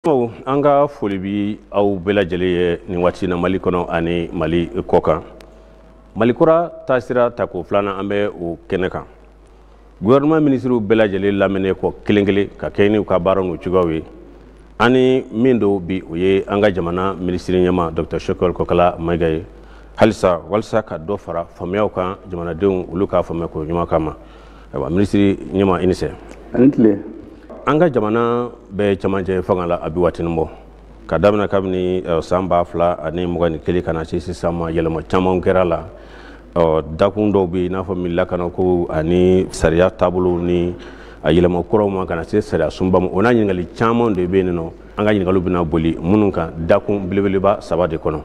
An ka foli bi aw bɛɛ lajɛlen ye nin waati na Mali kɔnɔ ani Mali kɔ kan. Mali kura taasira tako filanan, an bɛ o kɛnɛ kan. Gouvernement ministres bɛɛ lajɛlen lamɛnnen kɔ kelen kelen ka kɛ n'u ka baara n'u cogoyaw ye, ani min don bi, o ye an ka jamana minisiri ɲɛma Dr Choguel Kokalla Maïga ye, halisa walasa ka dɔ fara faamuyaw kan, jamanadenw olu k'a faamuya ko ɲuman kama. Ayiwa, minisiri ɲɛma, i ni sɛ. Ani tile. An ka jamana bɛ camancɛ fanga la a bi waatinin bɔ, ka daminɛ kabini san 2021 ka na se sisan ma, yɛlɛma caman kɛra la. Dakun dɔw bɛ yen, i n'a fɔ lakanako ani sariya taabolo ni a yɛlɛma kuraw ma, ka na se sariya sunba ma. O n'a ɲininkali caman de bɛ yen nɔ. An ka ɲininkaliw bɛna boli minnu kan, dakun belebeleba saba de kɔnɔ.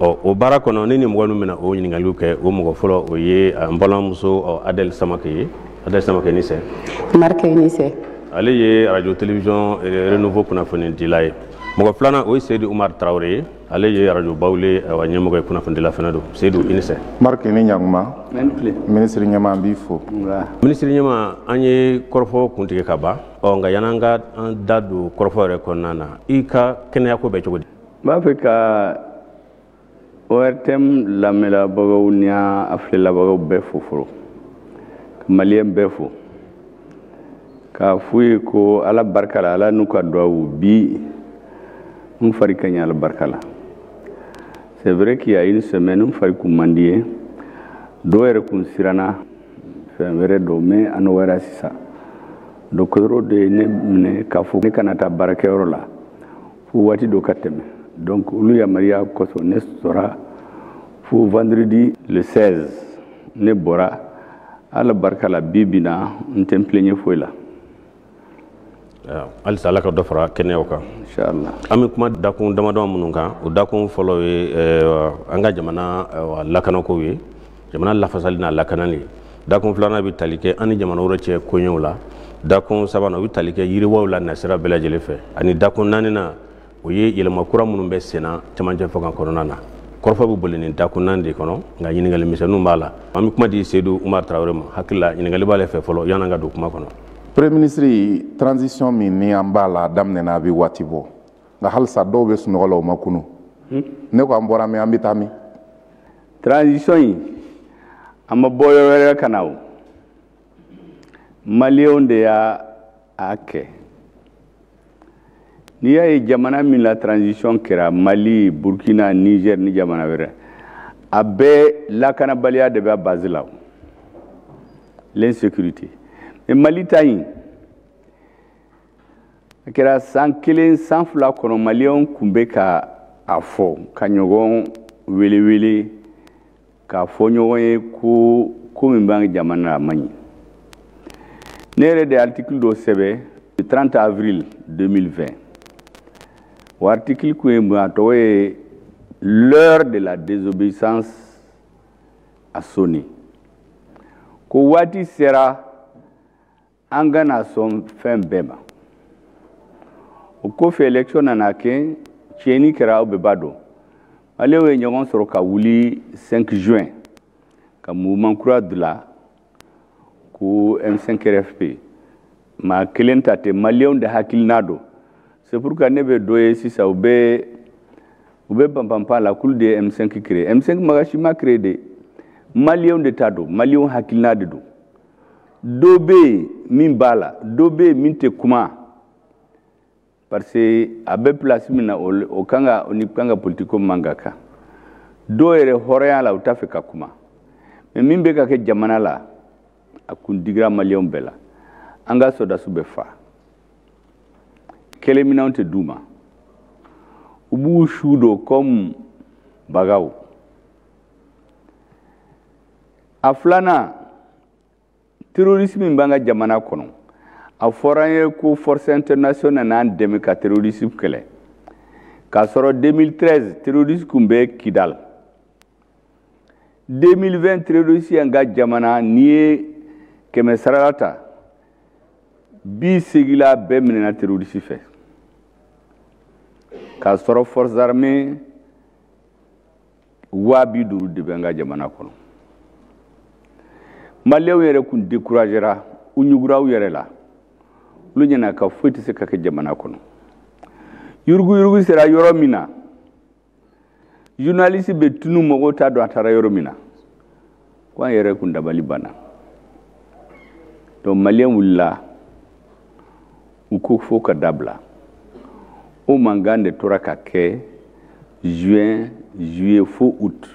Ɔ, o baara kɔnɔ, ni mɔgɔ minnu bɛna o ɲininkaliw kɛ, o mɔgɔ fɔlɔ, o ye an balimamuso Adèle Samake ye. Adèle Samake, ni sɛ. Marc, ni sɛ. Ale ye radio télévision Renouveau kunnafonidila ye. Mɔgɔ filanan, o ye Seydou Umar Tarawele ye. Ale ye radio Bawule ɲɛmɔgɔ ye, kunnafonidila fana don. Seydou, i ni sɛ. Marc, ni ɲankuma. Minisiri ɲɛma, an b'i fo. Minisiri ɲɛma, an ye kɔrɔfɔ kuntigɛ ka ban. Ɔ, nka yan'an ka an da don kɔrɔfɔ yɛrɛ kɔnɔna na, i ka kɛnɛyako bɛ cogo di? N b'a fɛ ka ORTM lamɛnlabagaw ni a filɛlabagaw bɛɛ fo fɔlɔ, ka maliyɛn bɛɛ fo, k'a f'u ye ko Ala barika la, Ala n'u ka duwawu bi, n fari ka ɲi Ala barika la. C'est vrai qu'il y a une semaine, n fari kun man di ye, dɔw yɛrɛ kun siranna fɛn wɛrɛ dɔw, mais a nɔgɔyara sisan. Dɔgɔtɔrɔ de ye ne minɛ k'a fɔ ne kana taa baarakɛyɔrɔ la fo waati dɔ ka tɛmɛ. Donc olu yamaruya kosɔn, ne sɔrɔ fo vendredi le 16 ne bɔra. Ala barika la, bi bi na, n tɛ n plaigner foyi la. Halisa Ala ka dɔ fara kɛnɛyaw kan. Inshallah. An bɛ kuma dakun damadɔ minnu kan, o dakun fɔlɔ ye an ka jamana lakanakow ye, jamana lafasali n'a lakanali. Dakun filanan bɛ tali kɛ an ni jamana wɛrɛ cɛ koɲɛw la. Dakun sabanan, o bɛ tali kɛ yiriwaw la nasira bɛɛ lajɛlen fɛ. Ani dakun naaninan, o ye yɛlɛma kura minnu bɛ senna camancɛ fanga kɔnɔna na. Kɔrɔfɔ bɛ boli nin dakun naani de kɔnɔ, nka ɲininkali misɛnninw b'a la. An bɛ kuma di Seydou Umar Tarawele ma. Hakili la, ɲininkali b'ale fɛ fɔlɔ yan'an ka don kuma kɔnɔ. Premier ministre, transition min ni an b'a la, a daminɛna a bɛ waati bɔ, nka halisa dɔw bɛ sunɔgɔ la, u ma kunu. Ne ko an bɔra min, an bɛ taa min? Transition in, a ma bɔ yɔrɔ wɛrɛ ka na. O maliyɛnw de y'a a kɛ. N'i y'a ye jamana min la transition kɛra, Mali, Burkina, Niger ni jamana wɛrɛ, a bɛɛ lakanabaliya de bɛ base la, l'insécurité. Mais Mali ta in, a kɛra san kelen, san 2 kɔnɔ, maliyɛnw kun bɛ ka a fɔ, ka ɲɔgɔn welewele k'a fɔ ɲɔgɔn ye ko ko min b'an jamana la, a man ɲi. Ne yɛrɛ de ye article dɔ sɛbɛn le 30 avril 2020. O article kun ye mun? A tɔgɔ ye "L'heure de la désobéissance a sonné", ko waati sera an kana sɔn fɛn bɛɛ ma. O kɔfɛ, élection nana kɛ, tiɲɛni kɛra, aw bɛɛ b'a dɔn. Maliyɛnw ye ɲɔgɔn sɔrɔ ka wuli 5 juin ka mouvement kura dilan ko M5 RFP. Maa kelen ta tɛ, maliyɛnw de hakilina don. C'est pourquoi ne bɛ dɔ ye sisan, u bɛ panpanpan la k'olu de ye M5 créé. M5 maga si ma créé de, maliyɛnw de ta don, maliyɛnw hakilina de don. Dɔ bɛ yen min b'a la, dɔ bɛ yen min tɛ kuma, parce que a bɛ place min na, o kan ka, o ni kan ka politique ko man ka kan. Dɔw yɛrɛ hɔrɔnya la, u t'a fɛ ka kuma. Mais min bɛ ka kɛ jamana la, a kun digira maliyɛnw bɛɛ la. An ka sɔrɔdasiw bɛ fa, kɛlɛminɛnw tɛ d'u ma, u b'u su don comme bagaw. A filanan, terrorisme min b'an ka jamana kɔnɔ, a fɔra an ye ko force internationale n'an dɛmɛ ka terrorisme kɛlɛ, k'a sɔrɔ 2013 terrorisme kun bɛ Kidal. 2020 terrorisme y'an ka jamana, n'i ye 100 sarala ta, 80 la bɛɛ minɛna terroriste fɛ, k'a sɔrɔ forces armées 50 000 de bɛ an ka jamana kɔnɔ. Maliyɛnw yɛrɛ kun découragera, u ɲugura u yɛrɛ la, olu ɲɛna ka foyi tɛ se ka kɛ jamana kɔnɔ. Yuruguyurugu sera yɔrɔ min na, journaliste bɛ tunu, mɔgɔw t'a dɔn a taara yɔrɔ min na, ko an yɛrɛ kun dabali banna. Donc maliyɛn wulila, u ko fo ka dabila. O mankan de tora ka kɛ juin, juillet fo août.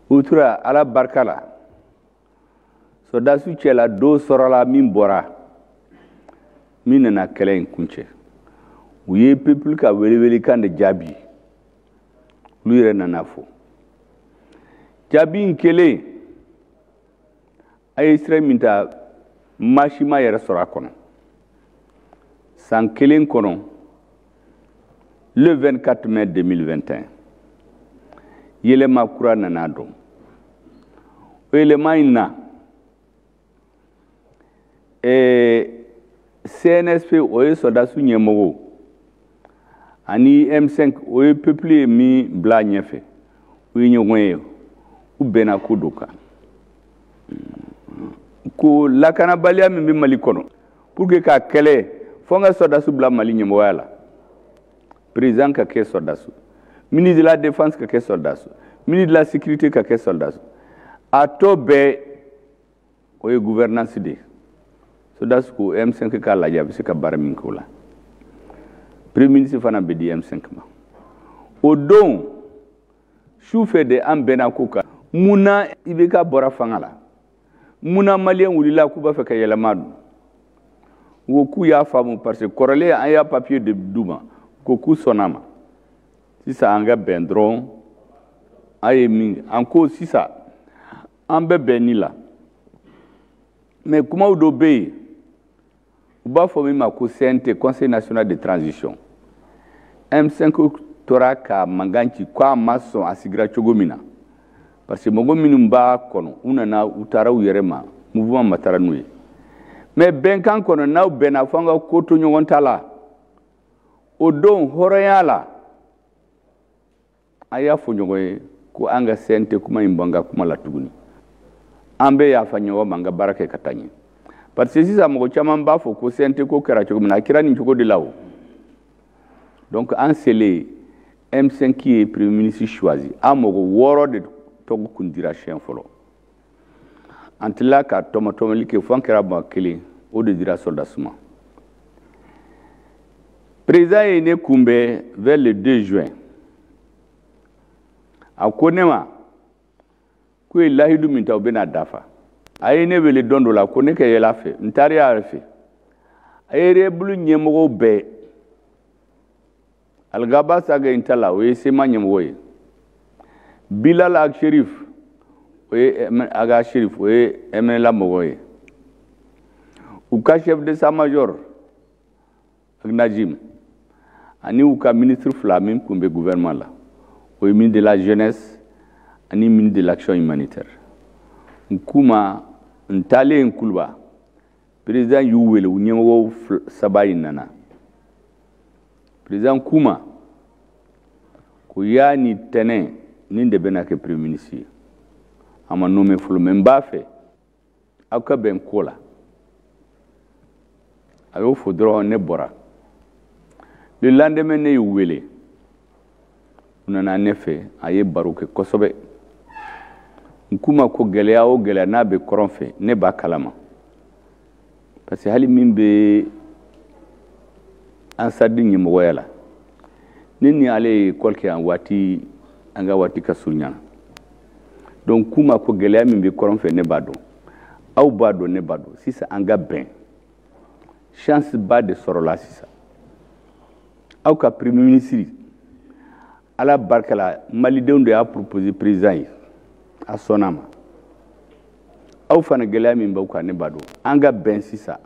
U tora Ala barika la, sɔrɔdasiw cɛla dɔw sɔrɔla min bɔra, min nana kɛlɛ in kuncɛ. U ye peuple ka welewelekan de jaabi, olu yɛrɛ nana fɔ. Jaabi in kɛlen, a ye sira min ta, maa si ma yɛrɛ sɔrɔ a kɔnɔ. San kelen kɔnɔ, le 24 mai 2021, yɛlɛma kura nana dɔn. O yɛlɛma in na, CNSP, o ye sɔrɔdasiw ɲɛmɔgɔw, ani M5, o ye peuple ye min bila ɲɛfɛ, u ye ɲɔgɔn ye, u bɛnna ko dɔ kan, ko lakanabaliya min bɛ Mali kɔnɔ, pour que k'a kɛlɛ, fo n ka sɔrɔdasiw bila Mali ɲɛmɔgɔya la. Président ka kɛ sɔrɔdasiw, ministre de la Défense ka kɛ sɔrɔdasiw, ministre de la Sécurité ka kɛ sɔrɔdasiw. A tɔ bɛɛ, o ye gouvernance de ye. Sɔrɔdasiw ko M5 k'a lajɛ a bɛ se ka baara min kɛ o la. Premier ministre fana bɛ di M5 ma. O don su fɛ de, an bɛnna ko kan. Mun na IBK bɔra fanga la? Mun na maliyɛn wulila k'u b'a fɛ ka yɛlɛma don? U ko k'u y'a faamu, parce que kɔrɔlen an y'a papier de d'u ma, ko k'u sɔnna ma. Sisan an ka bɛn dɔrɔn. A ye min an ko sisan, an bɛ bɛn nin la, mais kumaw dɔ bɛ yen, u b'a fɔ min ma ko CNT, Conseil national de transition. M5 tora ka mankan ci ko a ma sɔn a sigira cogo min na, parce que mɔgɔ minnu b'a kɔnɔ, u nana, u taara u yɛrɛ ma, mouvement ma taara n'u ye. Mais bɛnkan kɔnɔ, n'aw bɛnna, fo an ka ko to ɲɔgɔn ta la. O don, hɔrɔnya la, a y'a fɔ ɲɔgɔn ye ko an ka CNT kuma in bɔ an ka kuma la tuguni. An bɛɛ yafa ɲɔgɔn ma, an ka baara kɛ ka taa ɲɛ, parce que sisan mɔgɔ caman b'a fɔ ko CNT ko kɛra cogo min na, a kɛra nin cogo de la. O donc an selen, M5 ye premier ministre choisi. An mɔgɔ 6 de tɔgɔ kun dira siɲɛ fɔlɔ. An tilala ka tɔmɔtɔmɔli kɛ fo an kɛra maa kelen, o de dira sɔrɔdasiw ma. Président ye ne kunbɛn vers le 2 juin. A ko ne ma k'u ye lahidu min ta, u bɛna dafa. A ye ne wele don dɔ la ko ne ka yɛlɛ a fɛ. N taara a fɛ, a ye rebelle ɲɛmɔgɔw bɛɛ, Alghabass Ag Intalla, o ye CMA ɲɛmɔgɔ ye, Bilal Ag Sherif, o ye Ag Sherif, o ye MNLA mɔgɔ ye, u ka chef d'état-major Najim, ani u ka ministre fila min tun bɛ gouvernement la, o ye ministre de la Jeunesse ani ministre de l'Action humanitaire. N k'u ma, n taalen Kuluba, président y'u wele, u ɲɛmɔgɔw saba in nana. Président k'u ma ko y'a ni tɛnɛn nin de bɛna kɛ premier ministre ye. A ma nommé fɔlɔ, mais n b'a fɛ aw ka bɛn ko la. A y'o fɔ dɔrɔn, ne bɔra. Le lendemain, ne y'u wele, u nana ne fɛ, a ye baro kɛ kosɛbɛ. N k'u ma ko gɛlɛya o gɛlɛya n'a bɛ kɔrɔn fɛ, ne b'a kalama, parce que hali min bɛ Ansar Dine ɲɛmɔgɔya la, ne ni ale ye école kɛ an waati, an ka waati ka surun ɲana. Donc k'u ma ko gɛlɛya min bɛ kɔrɔn fɛ, ne b'a dɔn, aw b'a dɔn, ne b'a dɔn. Sisan an ka bɛn. Chance ba de sɔrɔla sisan, aw ka premier ministre, Ala barika la, malidenw de y'a proposé président ye, a sɔnna ma. Aw fana, gɛlɛya min b'aw kan, ne b'a dɔn. An ka bɛn sisan,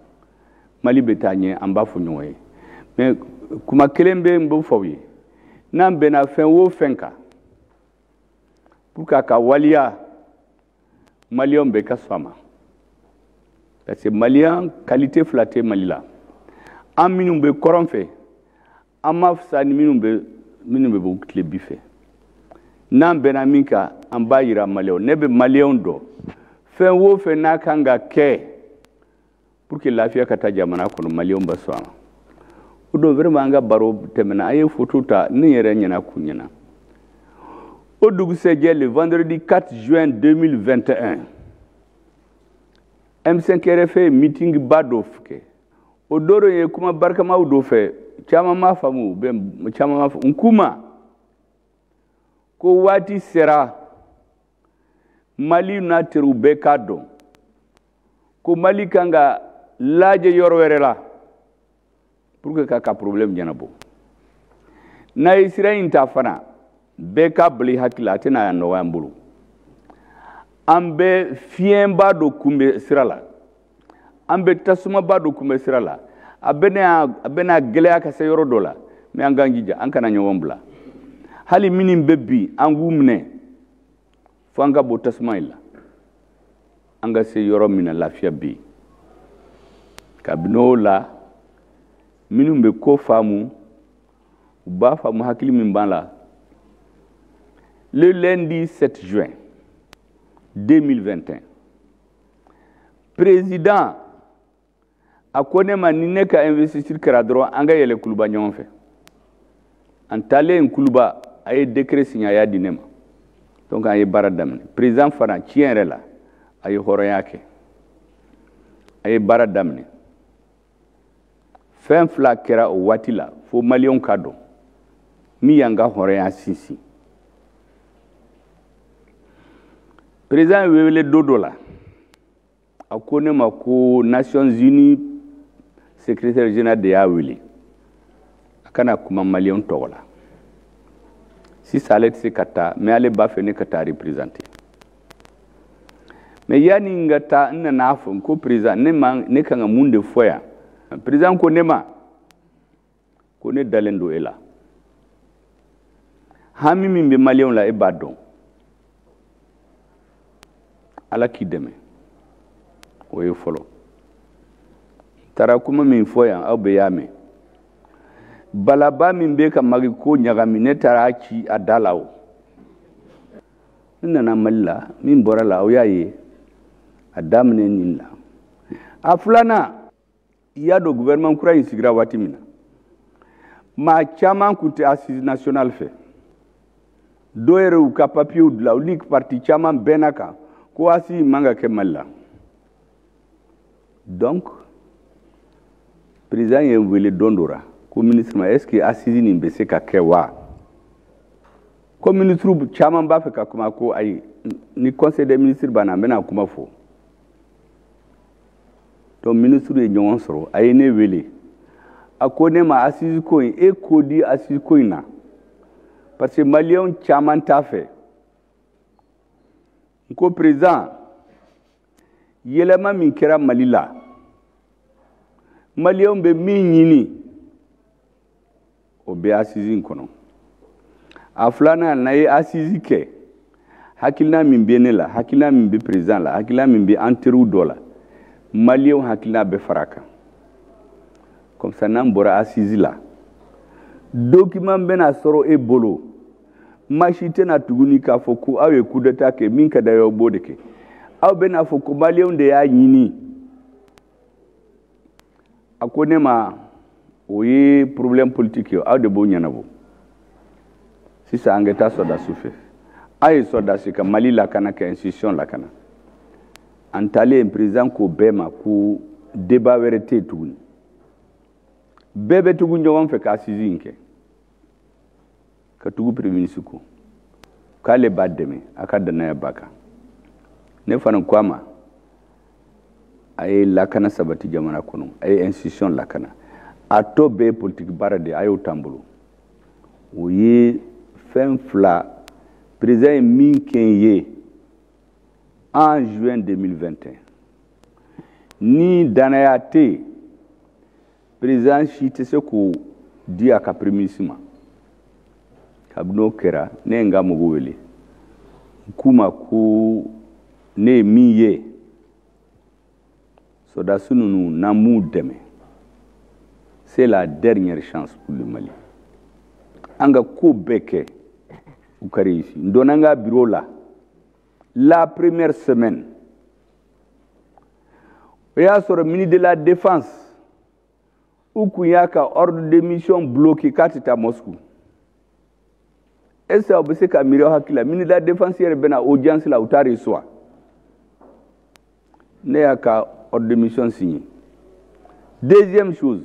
Mali bɛ taa ɲɛ, an b'a fɔ ɲɔgɔn ye. Mais kuma kelen bɛ n b'o fɔ aw ye: n'an bɛnna fɛn o fɛn kan, pour que a ka waliya, maliyɛnw bɛɛ ka sɔn a ma, parce que maliyɛn qualité fila tɛ Mali la. An minnu bɛ kɔrɔn fɛ, an ma fisa ni minnu bɛ bɔ tile bi fɛ. N'an bɛnna min kan, an b'a yira maliyɛnw. Ne bɛ maliyɛnw dɔn, fɛn o fɛn n'a kan ka kɛ pour que lafiya ka taa jamana kɔnɔ, maliyɛnw bɛ sɔn a ma. O don vraiment an ka baro tɛmɛna, an ye photo ta, ne yɛrɛ ɲɛna kun ɲɛna. O dugusɛjɛ, le vendredi 4 juin 2021, M5 RFP ye meeting ba dɔ kɛ. O don ye kuma barikamaw dɔ fɛ, caman m'a faamu, bɛ caman m'a faamu. N k'u ma ko waati sera Mali n'a teriw bɛɛ k'a dɔn ko Mali kan ka lajɛ yɔrɔ wɛrɛ la pour que k'a ka problème ɲɛnabɔ. N'a ye sira in ta fana, bɛɛ k'a bila i hakili la, a tɛna nɔgɔya an bolo. An bɛ fiɲɛba dɔ kunbɛn sira la, an bɛ tasumaba dɔ kunbɛn sira la, a bɛna gɛlɛya ka se yɔrɔ dɔ la, mais an k'an jija, an kana ɲɔgɔn bila. Hali minnu bɛ bi, an k'u minɛ fo an ka bɔ tasuma in la, an ka se yɔrɔ min na lafiya bɛ yen. Kabini o la, minnu bɛ ko faamu, u b'a faamu hakili min b'an la. Le lundi 7 juin 2021, président a ko ne ma ni ne ka investiture kɛra dɔrɔn, an ka yɛlɛ Kuluba ɲɔgɔn fɛ. An taalen Kuluba, a ye décret signé, a y'a di ne ma. Donc an ye baara daminɛ. Président fana, tiɲɛ yɛrɛ la, a ye hɔrɔnya kɛ, a ye baara daminɛ. Fɛn fila kɛra o waati la fo maliyɛnw ka dɔn min y'an ka hɔrɔnya sinsin. Président ye wele don dɔ la, a ko ne ma ko Nations Unies secrétaire général de y'a wele a kana kuma maliyɛnw tɔgɔ la. Sisan ale tɛ se ka taa, mais ale b'a fɛ ne ka taa représenter. Mais yanni n ka taa, n nana fɔ n ko président, ne ma ne kan ka mun de fɔ yan? Président ko ne ma ko ne dalen don e la, hami min bɛ maliyɛnw la e b'a dɔn, Ala k'i dɛmɛ. O ye fɔlɔ. N taara kuma min fɔ yan, aw bɛɛ y'a mɛn. Balaba min bɛ ka Mali ko ɲagami, ne taara a ci a da la o. N nana Mali la, min bɔra la, aw y'a ye a daminɛ nin la. A filanan, i y'a dɔn gouvernement kura in sigira waati min na, maa caman tun tɛ assise nationale fɛ. Dɔw yɛrɛ y'u ka papiyew dilan, olu ni parti caman bɛnna kan ko assise man ka kɛ Mali la. Donc président ye n wele don dɔ la ko ministre ma, est ce que assise nin bɛ se ka kɛ wa? Ko ministre caman b'a fɛ ka kuma, ko ayi, ni conseil des ministres banna, n bɛna kuma fɔ. Donc ministre ye ɲɔgɔn sɔrɔ, a ye ne wele, a ko ne ma assise ko in, e ko di assise ko in na, parce que maliyɛnw caman t'a fɛ. N ko président, yɛlɛma min kɛra Mali la, maliyɛnw bɛ min ɲini, o bɛ assise in kɔnɔ. A filanan, n'a ye assise kɛ, hakilina min bɛ ne la, hakilina min bɛ président la, hakilina min bɛ an teriw dɔ la, maliyɛnw hakilina bɛ fara a kan. Comme ça, n'an bɔra assise la, document bɛna sɔrɔ e bolo, maa si tɛna tuguni k'a fɔ ko aw ye coup d'état kɛ, min ka d'aw ye aw b'o de kɛ. Aw bɛna fɔ ko maliyɛnw de y'a ɲini. A ko ne ma o ye problème politique ye, aw de b'o ɲɛnabɔ. Sisan an ka taa sɔrɔdasiw fɛ, aw ye sɔrɔdasi ka Mali lakana, ka institution lakana. An taalen, président ko bɛɛ ma ko débat wɛrɛ tɛ yen tuguni, bɛɛ bɛ tugu ɲɔgɔn fɛ ka assise in kɛ, ka tugu premier ministre kɔ, k'ale b'a dɛmɛ, a ka danaya b'a kan. Ne fana ko a ma, a ye lakana sabati jamana kɔnɔ, a ye institution lakana, a tɔ bɛɛ ye politique baara de ye, a y'o t'an bolo. O ye fɛn fila président ye min kɛ n ye en juin 2021. Ni danaya tɛ yen, président si tɛ se k'o di a ka premier ministre ma. Kabini o kɛra, ne ye n ka mɔgɔw wele, n k'u ma ko ne ye min ye, sɔrɔdasi ninnu n'an m'u dɛmɛ, c'est la dernière chance pour le Mali. An ka ko bɛɛ kɛ u ka réussir. N donna n ka bureau la la première semaine, o y'a sɔrɔ ministre de la défense U kun y'a ka ordre de mission bloqué k'a tɛ taa Moscou. Est ce que aw bɛ se ka miiri aw hakili la, ministre de la Défense yɛrɛ bɛna audience la, u t'a reçoit? Ne y'a ka ordre de mission signé. Deuxième chose,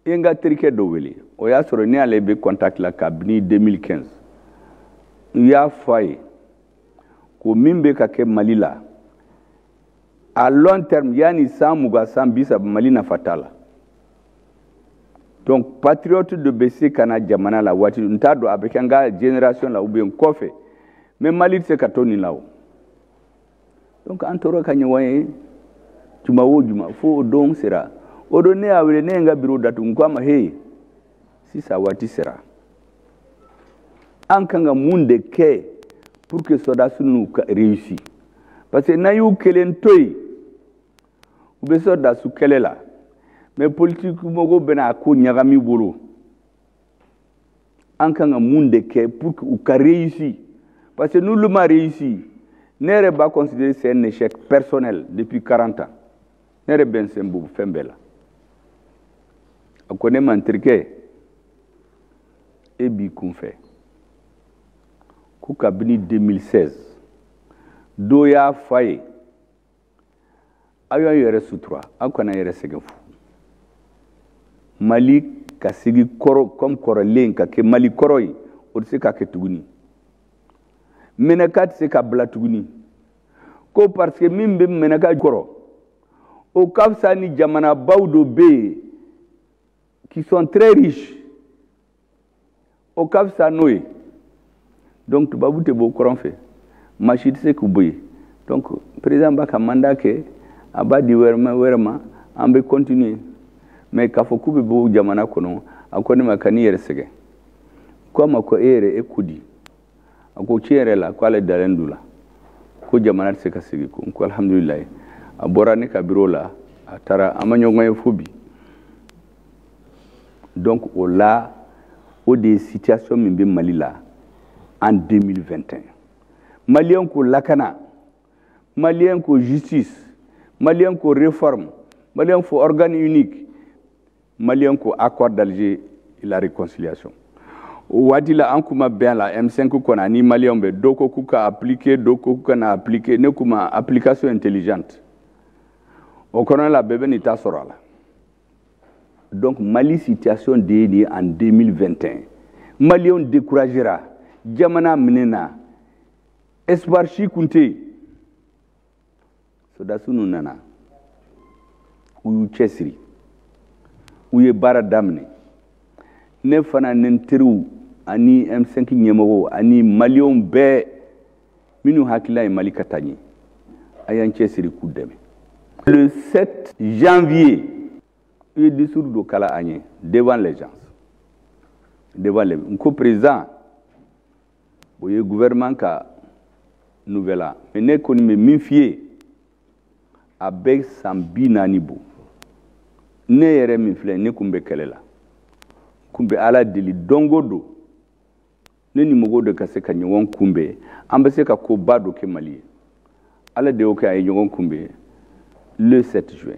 i ye n ka terikɛ dɔ wele, o y'a sɔrɔ ne ale bɛ contact la kabini 2015. N y'a fɔ a ye ko min bɛ ka kɛ Mali la, à long terme, yanni san 20, san 30, Mali nafa t'a la. Donc patriote de bɛ se ka na jamana la waati, n t'a dɔn a bɛ kɛ n ka génération la ou bien kɔfɛ, mais Mali tɛ se ka to nin la o. Donc an tora ka ɲɔgɔn ye juma o juma fo o don sera. O don ne y'a wele, ne ye n ka bureau datugu, n ko a ma: "He, sisan waati sera, an kan ka mun de kɛ pour que sɔrɔdasi ninnu ka réussir? Parce que n'an y'u kelen to yen, u bɛ sɔrɔdasi kɛlɛ la, mais politique mɔgɔw bɛna a ko ɲagami bolo. An kan ka mun de kɛ pour que u ka réussir? Parce que n'olu ma réussi, ne yɛrɛ b'a considérer c'est un échec personnel. Depuis 40 ans, ne yɛrɛ bɛ n sen bɔ fɛn bɛɛ la." A ko ne ma: "N terikɛ, e b'i kunfɛ ko kabini 2016 dɔ y'a fɔ a ye, aw y'aw yɛrɛ sutura, aw kana yɛrɛ sɛgɛn fu. Mali ka sigi kɔrɔ comme kɔrɔlen, ka kɛ Mali kɔrɔ ye, o tɛ se ka kɛ tuguni. Mɛnɛka tɛ se ka bila tuguni, ko parce que min bɛ mɛnɛka kɔrɔ, o ka fisa ni jamanabaw dɔ bɛ yen qui sont très riches, o ka fisa n'o ye. Donc tubabu tɛ bɔ kɔrɔn fɛ, maa si tɛ se k'u bɔ yen. Donc président b'a ka mandat kɛ, a b'a di wɛrɛ ma, wɛrɛ ma, an bɛ continuer. Mais k'a fɔ k'u bɛ bɔ jamana kɔnɔ, a ko ne ma ka n'i yɛrɛ sɛgɛn." Ko a ma ko e yɛrɛ e ko di? A ko tiɲɛ yɛrɛ la, ko ale dalen don la ko jamana tɛ se ka segin ko. N ko alhamdulilayi. A bɔra ne ka bureau la, a taara, an ma ɲɔgɔn ye fo bi. Donc o la, o de ye situation min bɛ Mali la en 2021. Maliyɛn ko lakana, maliyɛn ko justice, maliyɛn ko réforme, maliyɛn ko organe unique, maliyɛn ko accord d'Alger et la réconciliation. O waati la, an kuma bɛn la M5 kɔnɔ ani maliyɛnw bɛ, dɔw ko k'u ka appliquer, dɔw ko k'u kana appliquer. Ne kuma application intelligente o kɔnɔna la, bɛɛ bɛ n'i ta sɔrɔ a la. Donc Mali situation de ye nin ye en 2021. Maliyɛnw découragera, jamana minɛna, espoir si kun tɛ yen. Sɔrɔdasi ninnu nana, u y'u cɛsiri, u ye baara daminɛ. Ne fana ni n teriw ani M5 ɲɛmɔgɔw ani maliyɛnw bɛɛ minnu hakilila ye Mali ka taa ɲɛ, a y'an cɛsiri k'u dɛmɛ. Le 7 janvier, u ye discours dɔ kala an ye devant les gens, devant les, n ko président, o ye gouvernement ka nouvelle an, mais ne kɔni bɛ min f'i ye, a bɛ san 40 bɔ, ne yɛrɛ min filɛ, ne kun bɛ kɛlɛ la, kun bɛ Ala deli don o don ne ni mɔgɔw de ka se ka ɲɔgɔn kunbɛn, an bɛ se ka koba dɔ kɛ Mali ye. Ala de y'o kɛ, a ye ɲɔgɔn kunbɛn le 7 juin.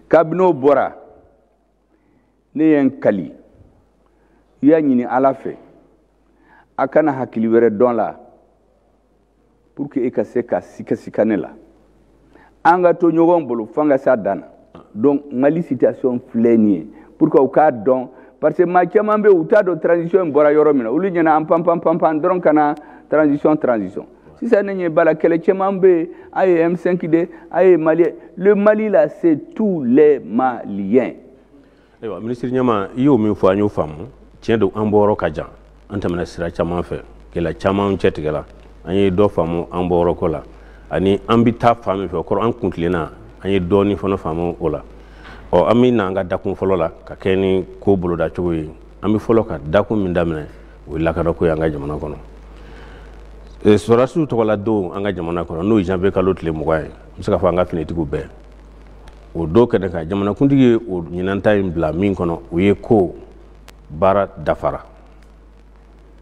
Kabini o bɔra, ne ye n kali, i y'a ɲini Ala fɛ a kana hakili wɛrɛ dɔn la pour que e ka se ka sika sika ne la, an ka to ɲɔgɔn bolo fo an ka s'a dan na. Donc Mali situation filɛ nin ye, pour que u k'a dɔn, parce que maa caman bɛ yen, u t'a dɔn transition in bɔra yɔrɔ min na. Olu ɲɛna an pan pan pan pan dɔrɔn ka na transition, transition. Sisan ne ɲɛ b'a la, kɛlɛ caman bɛ yen, a ye M5 de, a ye Malien. Le Mali là, c'est tous les Maliens. Ayiwa, minisiri ɲɛma, i y'o min fɔ, an y'o faamu. Tiɲɛ don, an bɔyɔrɔ ka jan, an tɛmɛna sira caman fɛ, gɛlɛya caman cɛtigɛla, an ye dɔ faamu an bɔyɔrɔ ko la ani an bɛ taa fan min fɛ. O kɔrɔ, an kun tilenna, an ye dɔɔnin fana faamu o la. Ɔ, an bɛ na an ka dakun fɔlɔ la ka kɛ ni ko boloda cogo ye. An bɛ fɔlɔ ka dakun min daminɛ, o ye lakanako ye an ka jamana kɔnɔ. Sɔrɔdasiw tɔgɔla don an ka jamana kɔnɔ, n'o ye janvier kalo tile 20 ye, n bɛ se k'a fɔ an ka finitigiw bɛɛ o don kɛnɛ kan, jamanakuntigi ye o ɲinanta in bila min kɔnɔ, o ye ko baara dafara.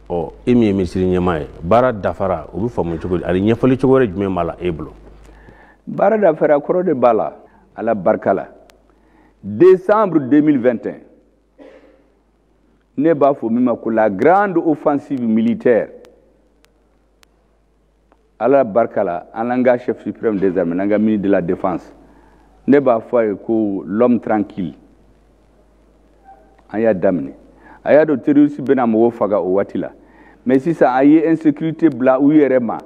Ɔ, e min ye minisiri ɲɛmaa ye, baara dafara, o bɛ faamu cogo di, ani ɲɛfɔli cogo wɛrɛ jumɛn b'a la e bolo? Baara dafara kɔrɔ de b'a la. Ala barika la, Décembre 2021, ne b'a fɔ min ma ko la grande offensive militaire. Ala barika la, an l'an ka chef suprême des armées, n'an ka ministre de la Défense, ne b'a fɔ a ye ko l'homme tranquille. An y'a daminɛ, a y'a dɔn terroriste bɛna mɔgɔw faga o waati la, mais sisan a ye insécurité bila u yɛrɛ ma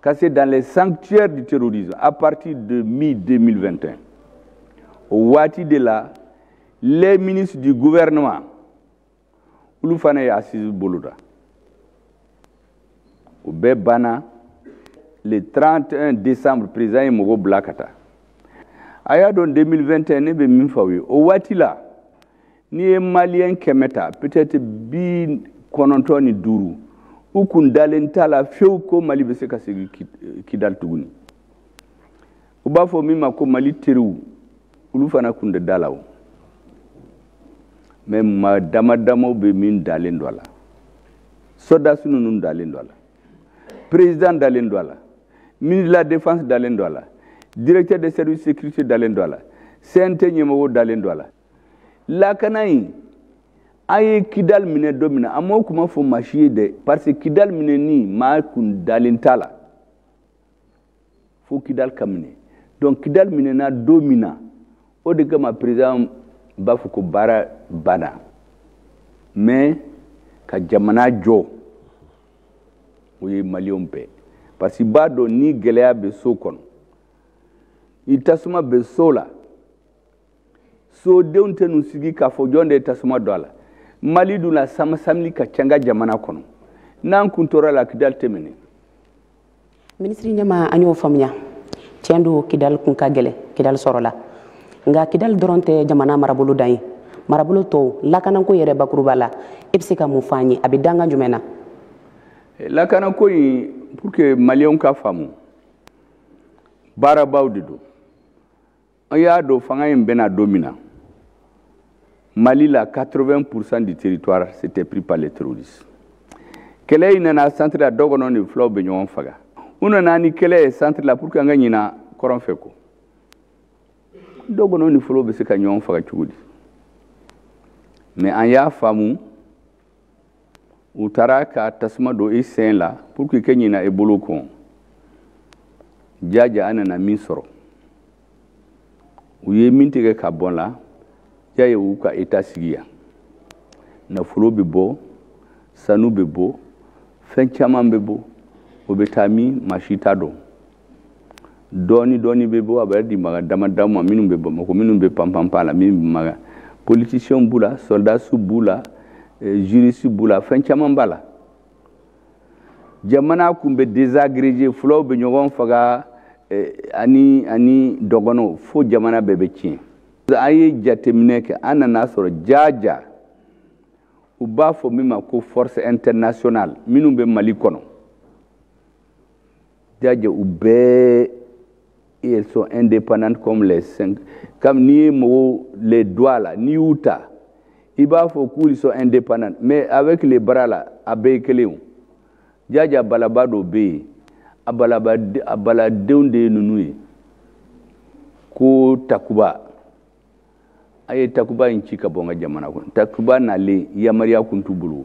ka se dans les sanctuaires du terrorisme. À partir de mi-2021, o waati de la, les ministres du gouvernement, olu fana ye assise boloda. O bɛɛ banna le 31 décembre. Président ye mɔgɔw bila ka taa. A y'a dɔn, 2021, ne bɛ min fɔ aw ye, o waati la, n'i ye Malien 100 ta, peut-être 95, u kun dalen t'a la fiyewu ko Mali bɛ se ka segin Kidali tuguni. U b'a fɔ min ma ko Mali teriw, olu fana kun tɛ da la o. Mais maa dama damaw bɛ min dalen don a la. Sɔrɔdasi ninnu dalen don a la, président dalen don a la, ministre de la Défense dalen don a la, directeur des services de sécurité dalen don a la, CNT ɲɛmɔgɔw dalen don a la. Lakana in, an ye Kidali minɛ don min na, an m'o kuma fɔ maa si ye dɛ, parce que Kidali minɛni, maa kun dalen t'a la fo Kidali ka minɛ. Donc Kidali minɛna don min na, o de kama président b'a fɔ ko baara banna. Mais ka jamana jɔ, o ye Maliyɛnw bɛɛ, parce que i b'a dɔn, ni gɛlɛya bɛ so kɔnɔ, ni tasuma bɛ so la, sodenw tɛ n'u sigi k'a fɔ jɔn de ye tasuma don a la. Mali dun la, samasamili ka ca n ka jamana kɔnɔ. N'an kun tora la, Kidali tɛ minɛ. Minisiri ɲɛma, an y'o faamuya. Tiɲɛ don, Kidali kun ka gɛlɛn, Kidali sɔrɔla. Nka Kidali dɔrɔn tɛ jamana marabolo dan ye, marabolo tɔw lakanako yɛrɛ bakuruba la, e bɛ se ka mun fɔ an ye? A bɛ dangan jumɛn na? Lakanako in, pour que Maliyɛnw ka faamu, baarabaw de don. An y'a dɔn, fanga in bɛna don min na Mali la, 80% du territoire, c'était pris par les terroristes. Kɛlɛ in nana centre la, dɔgɔnɔ ni fulaw bɛ ɲɔgɔn faga. U nana ni kɛlɛ ye centre la pour que an ka ɲina kɔrɔn fɛ ko dɔgɔnɔ ni fulaw bɛ se ka ɲɔgɔn faga cogo di. Mais an y'a faamu, u taara ka tasuma don i sen la pour que i ka ɲina i bolo kɔ. Jaja, an nana min sɔrɔ, u ye min tigɛ ka bɔ la, y'a ye u ka état sigi yan, nafolo bɛ bɔ, sanu bɛ bɔ, fɛn caman bɛ bɔ. O bɛ taa min, maa si t'a dɔn. Dɔɔni dɔɔni bɛ bɔ, a bɛ di maga dama dama ma minnu bɛ Bamakɔ, minnu bɛ panpanpan la, min bɛ maga. Politiciens b'u la, soldats b'u la, juristes b'u la, fɛn caman b'a la. Jamana kun bɛ désagrégé, fulaw bɛ ɲɔgɔn faga ani dɔgɔnɔw, fo jamana bɛɛ bɛ tiɲɛ. An ye jateminɛ kɛ, an nana sɔrɔ jaja u b'a fɔ min ma ko force internationale minnu bɛ Mali kɔnɔ, jaja u bɛɛ, elles sont indépendantes comme les cinq, comme n'i ye mɔgɔw les doigts la, n'i y'u ta, i b'a fɔ k'u sont indépendants, mais avec les bras là, a bɛɛ ye kelen o. Jaja balaba dɔ bɛ yen, a balaba, a baladenw de ye ninnu ye ko Takuba. A ye Takuba in ci ka bɔ n ka jamana kɔnɔ. Takuba nalen, yamaruya kun t'u bolo.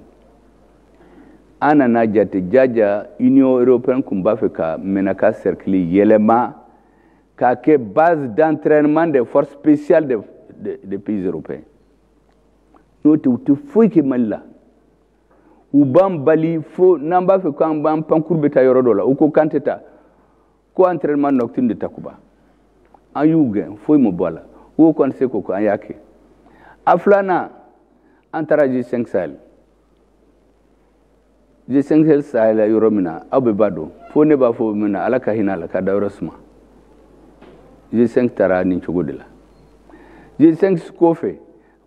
An nana jate, jaja Union européenne kun b'a fɛ ka Menaka cercle yɛlɛma k'a kɛ base d'entraînement des forces spéciales des pays européens. N'o tɛ, u tɛ foyi kɛ Mali la. U b'an bali fo n'an b'a fɛ k'an b'an pankuru bɛ taa yɔrɔ dɔ la, u ko k'an tɛ taa, ko entraînement nocturne de Takuba. An y'u gɛn, foyi ma bɔ a la. U ko k'an tɛ se k'o kɛ, an y'a kɛ. A filanan, an taara G5 Sahel. G5 Sahel yɔrɔ min na, aw bɛɛ b'a dɔn, fo ne b'a fɔ min na, Ala ka hinɛ a la ka da yɔrɔ suma. G5 taara nin cogo de la. G5 kɔfɛ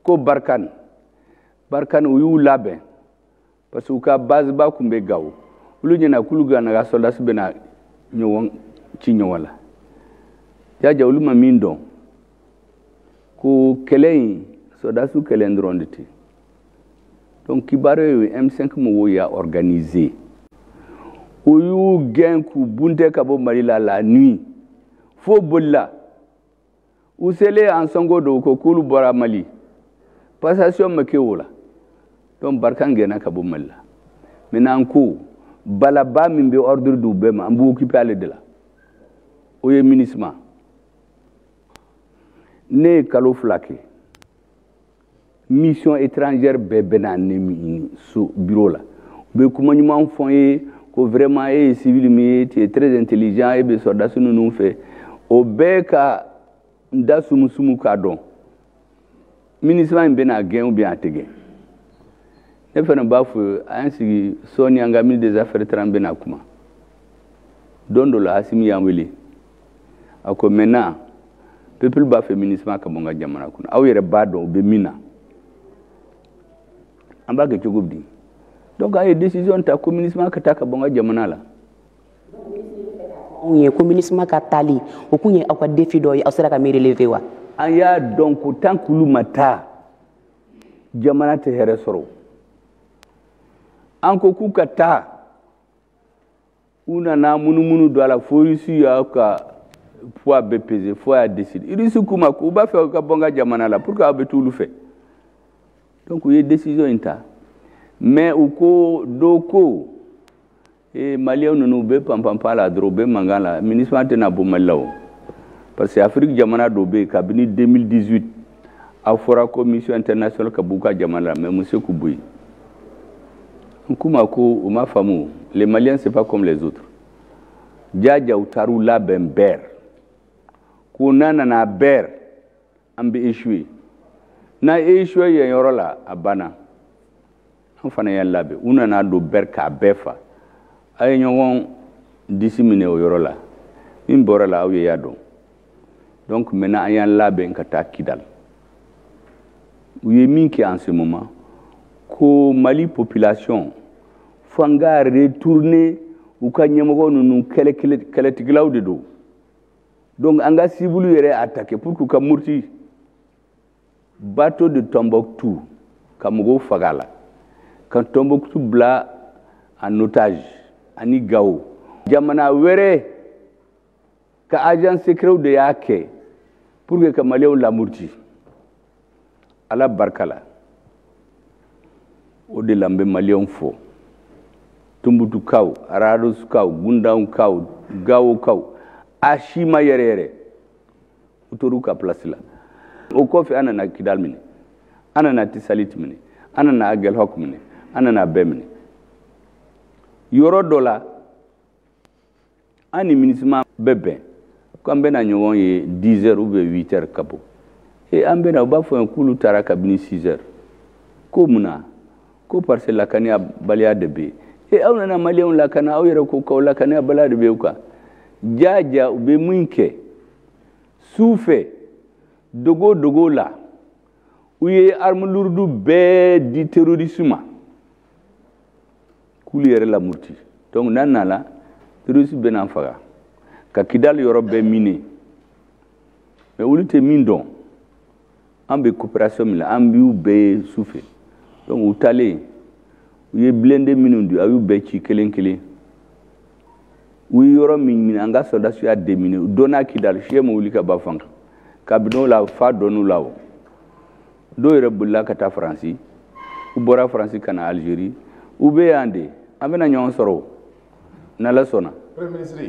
ko Barkhane. Barkhane, u y'u labɛn parce que u ka base ba kun bɛ Gawo. Olu ɲɛna k'olu ka na ka soldats bɛna ɲɔgɔn ci ɲɔgɔn la. Jaja, olu ma min dɔn ko kɛlɛ in, soldats kɛlɛ dɔrɔn de tɛ. Donc kibaruya ye, M5 mɔgɔw y'a organiser, u y'u gɛn k'u buntɛ ka bɔ Mali la la nuit, fo bolila. U selen Ansongo don, u ko k'olu bɔra Mali, passation ma kɛ o la. Donc Barkhane gɛnna ka bɔ Mali la. Maintenant, an ko balaba min bɛ ordre di u bɛɛ ma, an b'u occuper ale de la, o ye MINUSMA. Ne ye kalo 2 kɛ, mission étrangère bɛɛ bɛ na ne ɲini so bureau la. U bɛ kuma ɲuman fɔ n ye ko vraiment, e ye civil min ye, tu es très intelligent, e bɛ sɔrɔdasi ninnu fɛ. O bɛɛ ka n da sumusumu k'a dɔn MINUSMA in bɛna gɛn ou bien a tɛ gɛn. Ne fana b'a fɔ, an sigi sɔɔni, an ka ministre des Affaires étrangères bɛna kuma. Don dɔ la, Asimi y'an wele, a ko maintenant peuple b'a fɛ MINUSMA ka bɔ n ka jamana kɔnɔ, aw yɛrɛ b'a dɔn u bɛ min na, an b'a kɛ cogo di? Donc a ye décision ta ko MINUSMA ka taa ka bɔ n ka jamana la. Anw ye ko MINUSMA ka taali, o kun ye aw ka défi dɔ ye, aw sera ka min relever wa? An y'a dɔn ko tant k'olu ma taa, jamana tɛ hɛrɛ sɔrɔ. An ko k'u ka taa, u nana munumunu don a la fo Russie y'a ka poids bɛɛ peser fo y'a décider. Russie k'u ma k'u b'a fɛ ka bɔ n ka jamana la pour que aw bɛ t'olu fɛ. Donc u ye décision in ta, mais u ko dɔ ko ee, Maliyɛn ninnu, u bɛ panpanpan la dɔrɔn, u bɛ mankan la, MINUSMA tɛna bɔ Mali la o, parce que Afrique jamana dɔ bɛ yen, kabini 2018 a fɔra ko mission internationale ka b'u ka jamana la, mais mun se k'u bɔ yen. N k'u ma ko u ma faamu, les Maliens, c'est pas comme les autres. Jaja, u taar'u labɛn bɛɛ ko n'a nana bɛɛ, an bɛ échouer. N'a échoué yen yɔrɔ la, a banna. An fana y'an labɛn, u nana don bɛɛ k'a bɛɛ fa. A ye ɲɔgɔn disi minɛ o yɔrɔ la, min bɔra la, aw ye y'a dɔn. Donc maintenant, an y'an labɛn ka taa Kidal. U ye min kɛ en ce moment, ko Mali population fo an ka retourner u ka ɲɛmɔgɔ ninnu, kɛlɛtigilaw de don. Donc an ka civil yɛrɛ attaquer pour k'u ka muruti. Bateau de Tombouctou, ka mɔgɔw faga la, ka Tombouctou bila en otage ani Gao. Jamana wɛrɛ ka agent secret de y'a kɛ pour que ka Maliyɛnw lamuruti. Ala barika la, o de la n bɛ Maliyɛnw fo, Tumbutukaw, Aradosukaw, Gundankaw, Gawokaw, a si ma yɛrɛ yɛrɛ, u tor'u ka place la. O kɔfɛ, an nana Kidal minɛ, an nana Tisalit minɛ, an nana Aguelhok minɛ, an nana bɛɛ minɛ. Yɔrɔ dɔ la, an ni MINUSMA bɛ bɛn ko an bɛna ɲɔgɔn ye 10 heures ou bien 8 heures ka bɔ e an bɛna, u b'a fɔ k'olu taara kabini 6 heures. Ko mun na? Ko parce que lakaniya baliya de bɛ yen. E, aw nana Maliyɛnw lakana, aw yɛrɛ ko k'aw lakaniya baliya de bɛ yen kan. Jaja, u bɛ min kɛ su fɛ, dogo dogo la, u ye arme lourde bɛɛ di terroriste ma k'olu yɛrɛ lamuruti. Donc n'an nana, terroriste bɛ n'an faga ka Kidali yɔrɔ bɛɛ mine. Mais olu tɛ min dɔn, an bɛ coopération min la, an b'u bɛɛ ye su fɛ. Donc u taalen, u ye blindé minnu di, a y'u bɛɛ ci kelen kelen. U ye yɔrɔ min minɛ, an ka sɔrɔdasiw y'a déminé. U donna Kidali, fiɲɛ ma wuli ka ba fan kan. Kabini o la, fa dɔnn'u la. O dɔw yɛrɛ bolila ka taa Faransi, u bɔra Faransi ka na Algérie, u bɛ yan de. An bɛna ɲɔgɔn sɔrɔ n'Ala sɔnna. Premier ministre,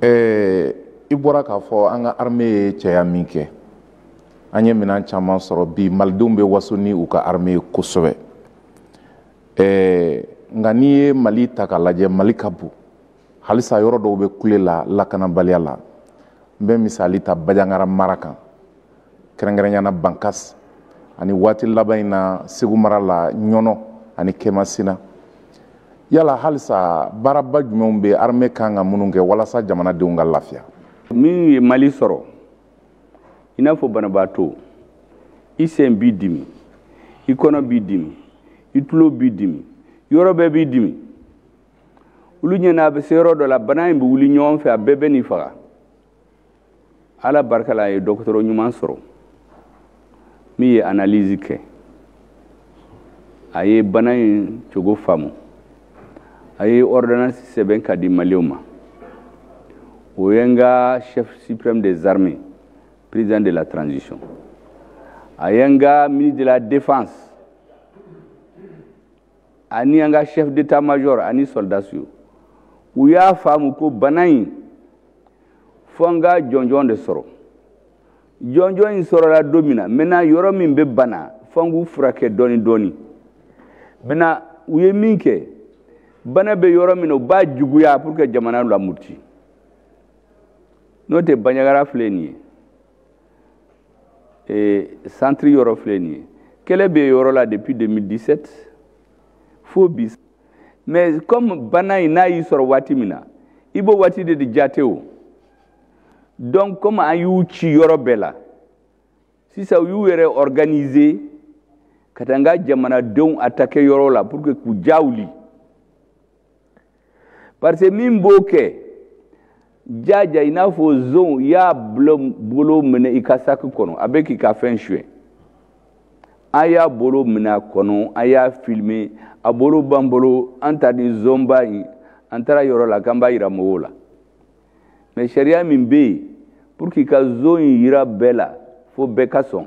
i bɔra k'a fɔ an ka armée ye cɛya min kɛ, an ye minɛn caman sɔrɔ. Bi, Malidenw bɛ waso ni u ka armée ye kosɛbɛ. Nka n'i ye Mali ta k'a lajɛ, Mali ka bon halisa, yɔrɔ dɔw bɛ kule la lakanabaliya la. N bɛ misali ta Bandiagara mara kan, kɛrɛnkɛrɛnya na Bankas, ani waati laban in na Segu mara la, Ɲɔnɔ ani Kemasina. Yala halisa baaraba jumɛnw bɛ armée kan ka minnu kɛ walasa jamanadenw ka lafiya? Min ye Mali sɔrɔ, i n'a fɔ banabaatɔ, i sen b'i dimi, i kɔnɔ b'i dimi, i tulo b'i dimi, yɔrɔ bɛɛ b'i dimi. Olu ɲɛna, a bɛ se yɔrɔ dɔ la, bana in bɛ wuli ɲɔgɔn fɛ, a bɛɛ bɛ n'i faga. Ala barika la, a ye dɔgɔtɔrɔ ɲuman sɔrɔ min ye analyse kɛ, a ye bana in cogo faamu, a ye ordonnance sɛbɛn ka di Maliyɛnw ma. O ye n ka chef suprême des armées. Président de la transition, a ye n ka ministre de la Défense ani an ka chef d'état-major ani soldats, u y'a faamu ko bana in, fo an ka jɔnjɔn de sɔrɔ. Jɔnjɔn in sɔrɔla don min na, maintenant yɔrɔ min bɛ bana, fo an k'u furakɛ dɔɔni dɔɔni. Maintenant u ye min kɛ, bana bɛ yɔrɔ min na, u b'a juguya pour que jamana lamuruti. N'o tɛ, Bandiagara filɛ nin ye, centre yɔrɔ filɛ nin ye, kɛlɛ bɛ yɔrɔ la depuis 2017 fo bi. Mais comme bana in n'a y'i sɔrɔ waati min na, i b'o waati de jate o. Donc comme an y'u ci yɔrɔ bɛɛ la sisan, u y'u yɛrɛ organiser ka taa n ka jamanadenw attaquer yɔrɔ la pour que k'u ja wuli, parce que min b'o kɛ jaja, i n'a fɔ zon i y'a bolo minɛ i ka saki kɔnɔ, a bɛ k'i ka fɛn suɲɛ. An y'a bolo minɛ a kɔnɔ, an y'a filmer, a bolo b'an bolo. An ta ni zonba in, an taara yɔrɔ la k'an b'a yira mɔgɔw la. Mais sariya min bɛ yen pour k'i ka zon in yira bɛɛ la, fo bɛɛ ka sɔn.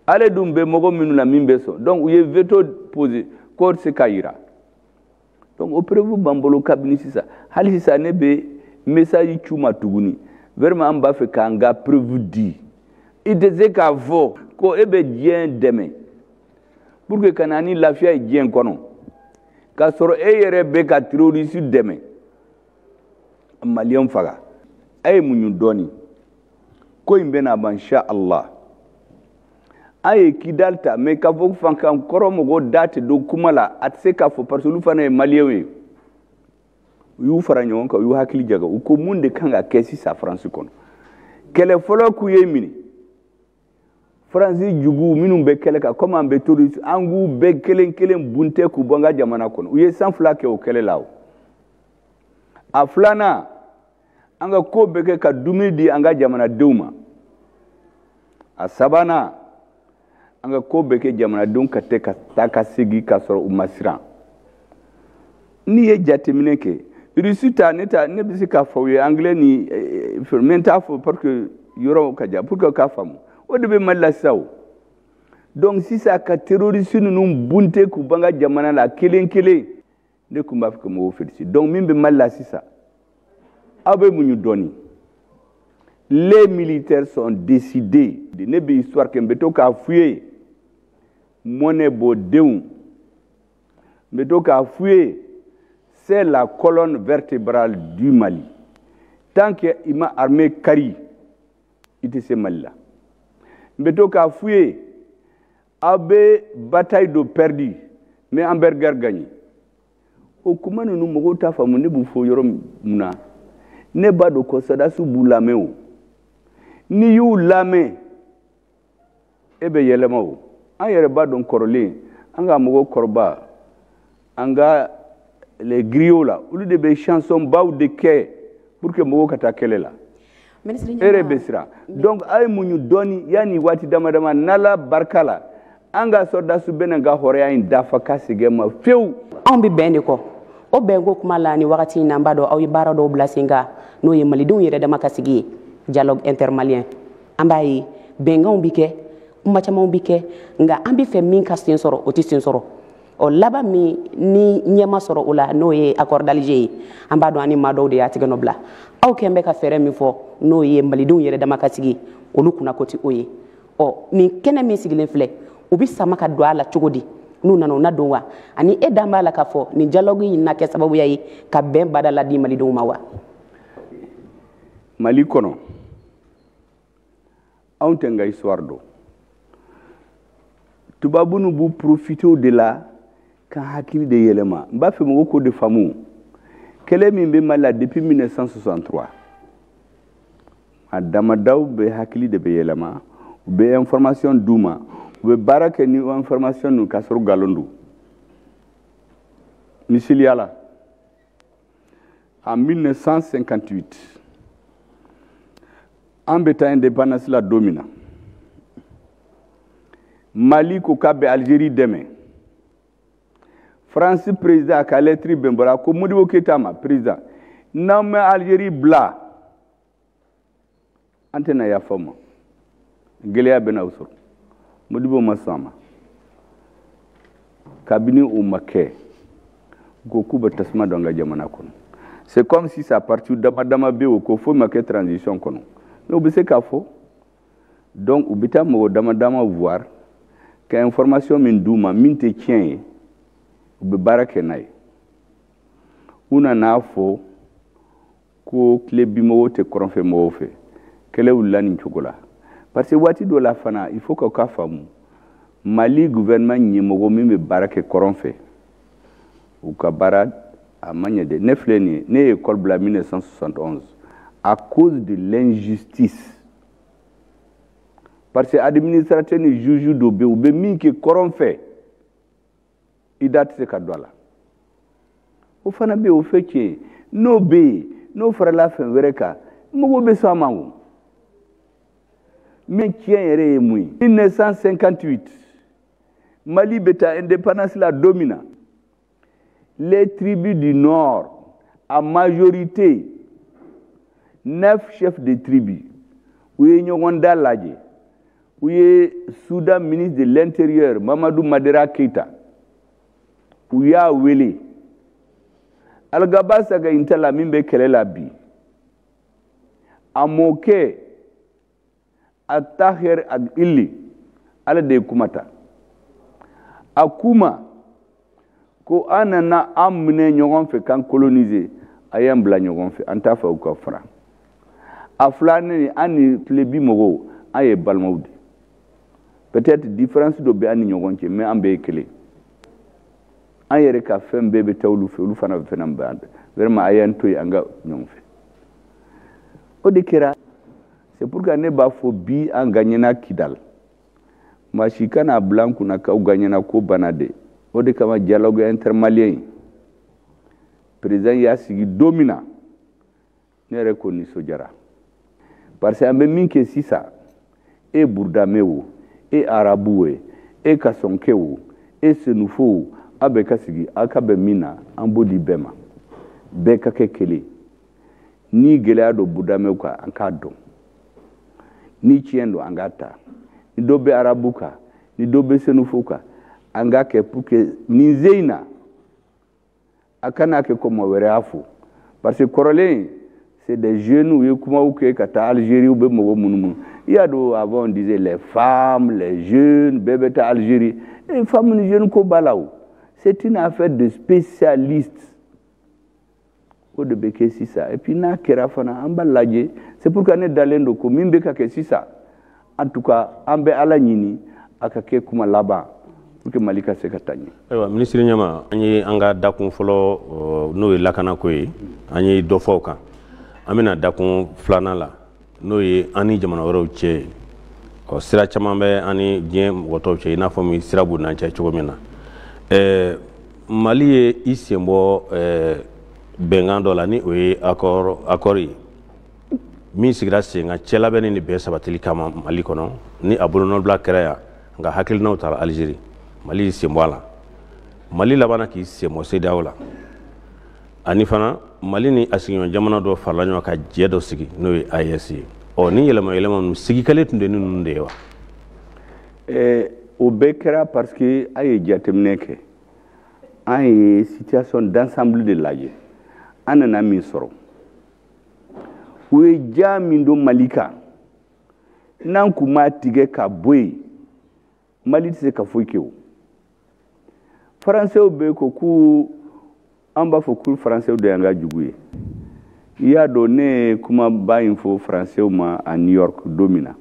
Ale dun bɛ mɔgɔ minnu la min bɛ sɔn, donc u ye veto posé k'o tɛ se ka yira. Donc o preuve b'an bolo kabini sisan. Hali sisan ne bɛ message c'u ma tuguni, vraiment an b'a fɛ k'an ka preuve di. I tɛ se k'a fɔ ko e bɛ diɲɛ dɛmɛ pour que ka na ni lafiya ye diɲɛ kɔnɔ, k'a sɔrɔ e yɛrɛ bɛ ka terroriste dɛmɛ, maliyɛn faga. A ye muɲu dɔɔni, ko in bɛna ban, insha Allah. An ye Kidal ta, mais k'a fɔ fankan kɔrɔ mɔgɔw da tɛ don kuma la, a tɛ se k'a fɔ, parce que olu fana ye maliyɛnw ye. U y'u fara ɲɔgɔn kan, u y'u hakili jaga, u ko mun de kan ka kɛ sisan Faransi kɔnɔ? Kɛlɛ fɔlɔ k'u ye minɛ Faransi jugu minnu bɛ kɛlɛ kan, komi an bɛ terroriste, an k'u bɛɛ kelen kelen bunte k'u bɔ an ka jamana kɔnɔ. U ye san 2 kɛ o kɛlɛ la. O a filanan, an ka ko bɛɛ kɛ ka dumuni di an ka jamanadenw ma. A sabanan, an ka ko bɛɛ kɛ jamanadenw ka tɛ ka taa ka segin ka sɔrɔ u ma siran. N'i ye jateminɛ kɛ, Rusi ta, ne ta, ne bɛ se k'a fɔ u ye anglais ni mais n t'a fɔ parce que yɔrɔ ka jan pour que k'a faamu. O de bɛ Mali la sisan o. Donc sisan ka terroriste ninnu bunte k'u ban ka jamana la kelen kelen, ne tun b'a fɛ ka mɔgɔw féliciter. Donc min bɛ Mali la sisan, aw bɛ muɲu dɔɔni. Les militaires sont décidés. Ne bɛ histoire kɛ, n bɛ to k'a f'u ye, mɔnɛ b'o denw, n bɛ to k'a f'u ye, c'est la colonne vertébrale du Mali. Tant que i ma armée kari, i tɛ se Mali la. N bɛ to k'a f'u ye, aw bɛ bataille dɔ perdu, mais an bɛ guerre gagné. O kuma ninnu, mɔgɔw t'a faamu. Ne b'u fɔ yɔrɔ mun na? Ne b'a dɔn ko sɔrɔdasiw b'u lamɛn. O n'i y'u lamɛn, e bɛ yɛlɛma. O an yɛrɛ b'a dɔn kɔrɔlen, an ka mɔgɔw kɔrɔba, an ka les griots la, olu de bɛ chanson baw de kɛ pour que mɔgɔw ka taa kɛlɛ la. Minisiri. E yɛrɛ bɛ siran. Donc a ye muɲu dɔɔni, yanni waati dama dama, n'Ala barika la, an ka sɔrɔdasiw bɛna ka hɔrɔnya in dafa ka segin ma fiyewu. Anw bɛ bɛn de kɔ, o bɛnko kuma la. Ni wagati in na, an b'a dɔn aw ye baara dɔw bila sen kan, n'o ye malidenw yɛrɛ dama ka sigi ye, dialogue intermalien. An b'a ye bɛnkanw bi kɛ, kuma camanw bi kɛ, nka an bɛ fɛ min ka sen sɔrɔ, o tɛ sen sɔrɔ. Ɔ laban min ni ɲɛma sɔrɔ o la, n'o ye accord d'Alger ye, an b'a dɔn ani maa dɔw de y'a tigɛ nɔ bila. Aw kɛn bɛ ka fɛɛrɛ min fɔ, n'o ye malidenw yɛrɛ dama ka sigi, olu kunnako tɛ o ye. Ɔ nin kɛnɛ min sigilen filɛ, u bɛ sama ka don a la cogo di? N'u nana, u na don wa? Ani e dan b'a la k'a fɔ nin dialogue in na kɛ sababuya ye ka bɛn bada la di malidenw ma wa? Mali kɔnɔ, anw tɛ n ka histoire dɔn. Tubabu nu b'u profiter o de la ka hakili de yɛlɛma. N b'a fɛ mɔgɔw k'o de faamu. Kɛlɛ min bɛ Mali la depuis 1963, a damadaw bɛ hakili de bɛ yɛlɛma. U bɛ information d'u ma, u bɛ baara kɛ ni information ninnu k'a sɔrɔ nkalon don. Misaliya la, en 1958, an bɛ taa indépendance la don min na, Mali ko k'a bɛ Algérie dɛmɛ. France président ka lettre bɛn bɔra ko Modibo Keyita ma: président, n'aw ma Algérie bila An tɛna yafa ma, gɛlɛya bɛna o sɔrɔ. Modibo ma sɔn a ma. Kabini o ma kɛ, u ko k'u bɛ tasuma don an ka jamana kɔnɔ. C'est comme si ça parti dama dama bɛ o ko foyi ma kɛ transition kɔnɔ, mais u bɛ se k'a fɔ. Donc u bɛ taa mɔgɔ dama dama voir ka information min d'u ma min tɛ tiɲɛ ye, u bɛ baara kɛ n'a ye. U nana fɔ ko tilebinmɔgɔw tɛ kɔrɔnfɛ mɔgɔw fɛ. Kɛlɛ wulila nin cogo la, parce que waati dɔ la fana, il faut k'aw ka faamu, Mali gouvernement ɲɛmɔgɔ min bɛ baara kɛ kɔrɔn fɛ, u ka baara a ma ɲɛ dɛ. Ne filɛ nin ye, ne ye école bila 1971 à cause de l'injustice, parce que administrateur ni juge dɔ bɛ yen, u bɛ min kɛ kɔrɔn fɛ, i da tɛ se ka don a la. O fana bɛ yen, o fɛ tiɲɛ ye. N'o bɛ yen, n'o farala fɛn wɛrɛ kan, mɔgɔw bɛ sɔn a ma. O min tiɲɛ yɛrɛ ye mun ye? 1958, Mali bɛ taa indépendance la don min na, les tribus du nord, à majorité, neuf chefs de tribu, u ye ɲɔgɔn da lajɛ. U ye Soudan ministre de l'Intérieur Mamadou Madera Keita, u y'a wele. Algaba Saga Intala min bɛ kɛlɛ la bi, a mɔkɛ Ataher Ag Illi, ale de ye kuma ta. A kuma ko an nana an minɛ ɲɔgɔn fɛ k'an coloniser, a y'an bila ɲɔgɔn fɛ, an t'a fɛ u ka fara. A filanan, an ni tilebi mɔgɔw, an ye balimaw de. Peut-être différence dɔ bɛ an ni ɲɔgɔn cɛ, mais an bɛɛ ye kelen. An yɛrɛ ka fɛn bɛɛ bɛ taa olu fɛ, olu fana bɛ an fɛ. Vraiment, a y'an to yen, an ka ɲɔgɔn fɛ. O de kɛra. C'est pourquoi ne b'a fɔ bi, an gagnena Kidal. Maa si kana bila an kunna k'aw gagnena ko banna de. O de kama dialogue intermalien in, président y'a sigi don min na, ne yɛrɛ ko nisɔndiyara, parce que an bɛ min kɛ sisan, e Burudamɛ o, e Arabu o, e Kasɔnkɛ o, e Senufo o, aw bɛɛ ka sigi, aw ka bɛn min na, an b'o di bɛɛ ma, bɛɛ ka kɛ kelen. Ni gɛlɛya don Burudamɛw kan, an k'a dɔn. Ni tiɲɛ don, an k'a ta. Ni dɔ bɛ Arabu kan, ni dɔ bɛ Senufo kan, an k'a kɛ pour que nin ze in na, a kana kɛ ko mɔgɔ wɛrɛ y'a fɔ, parce que kɔrɔlen, c'est des jeunes, u ye kumaw kɛ ka taa Algérie, u bɛ mɔgɔ munumunu. I y'a dɔn, avant on disait les femmes, les jeunes, bɛɛ bɛ taa Algérie. Et femmes ni jeunes ko b'a la o, c'est une affaire de spécialistes. O de bɛ kɛ sisan. Et puis n'a kɛra fana, an b'a lajɛ. C'est pourquoi ne dalen don ko min bɛ ka kɛ sisan, en tout cas, an bɛ Ala ɲini a ka kɛ kuma laban pour que Mali ka se ka taa ɲɛ. Ayiwa, minisiri ɲɛma, an ye an ka dakun fɔlɔ, n'o ye lakanako ye, an ye dɔ fɔ o kan. An bɛna dakun filanan la, n'o ye an ni jamana wɛrɛw cɛ ye. Ɔ, sira caman bɛ an ni diɲɛ mɔgɔ tɔw cɛ, i n'a fɔ min sira b'u n'an cɛ cogo min na. Mali ye i sen bɔ bɛnkan dɔ la, ni o ye accord ye min sigira sen kan cɛ labɛnni ni bɛn sabatili kama Mali kɔnɔ, ni a bolonɔbila kɛra yan, nka hakilinaw taara Alizeri. Mali y'i sen bɔ a la. Mali labanna k'i sen bɔ CEDEAO la. Ani fana, Mali ni a sigiɲɔgɔn jamana dɔ farala ɲɔgɔn kan ka jɛ dɔ sigi, n'o ye AES ye. Ɔ, ni yɛlɛma yɛlɛma ninnu sigi kɛlen tun tɛ ni ninnu de ye wa? O bɛɛ kɛra parce que a ye jateminɛ kɛ, an ye situation d'ensemble de lajɛ. An nana min sɔrɔ, u ye ja min don Mali kan, n'an kun m'a tigɛ ka bɔ yen, Mali tɛ se ka foyi kɛ. O Faransɛw bɛ ko k'u, an b'a fɔ ko Faransɛw de y'an ka jugu ye. I y'a dɔn, ne ye kumaba in fɔ Faransɛw ma à New York don min na,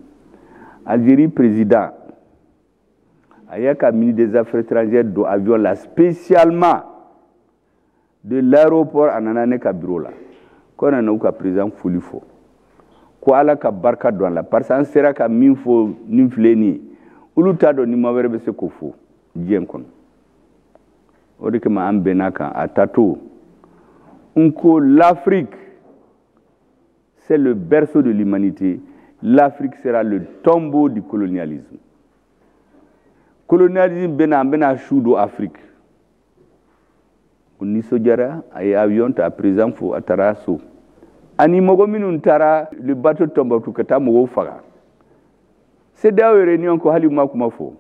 Algérie président a y'a ka ministre des Affaires étrangères don avion la spécialement de l'aéroport, a nana ne ka bureau la, ko nana u ka président foli fɔ, ko Ala ka barika don a la, parce que an sera ka min fɔ nin filɛ nin ye, olu t'a dɔn ni maa wɛrɛ bɛ se k'o fɔ diɲɛ kɔnɔ. O de kama an bɛnna kan a tato n ko l'Afrique, c'est le berceau de l'humanité, l'Afrique sera le tombeau du colonialisme. Colonialisme bɛna, an bɛna su don Afrique. O nisɔndiyara, a ye avion ta, président fo, a taara so. Ani mɔgɔ minnu taara le bateau Tombouctou ka taa mɔgɔw faga, CEDEAO réunion ko hali ma kuma fɔ.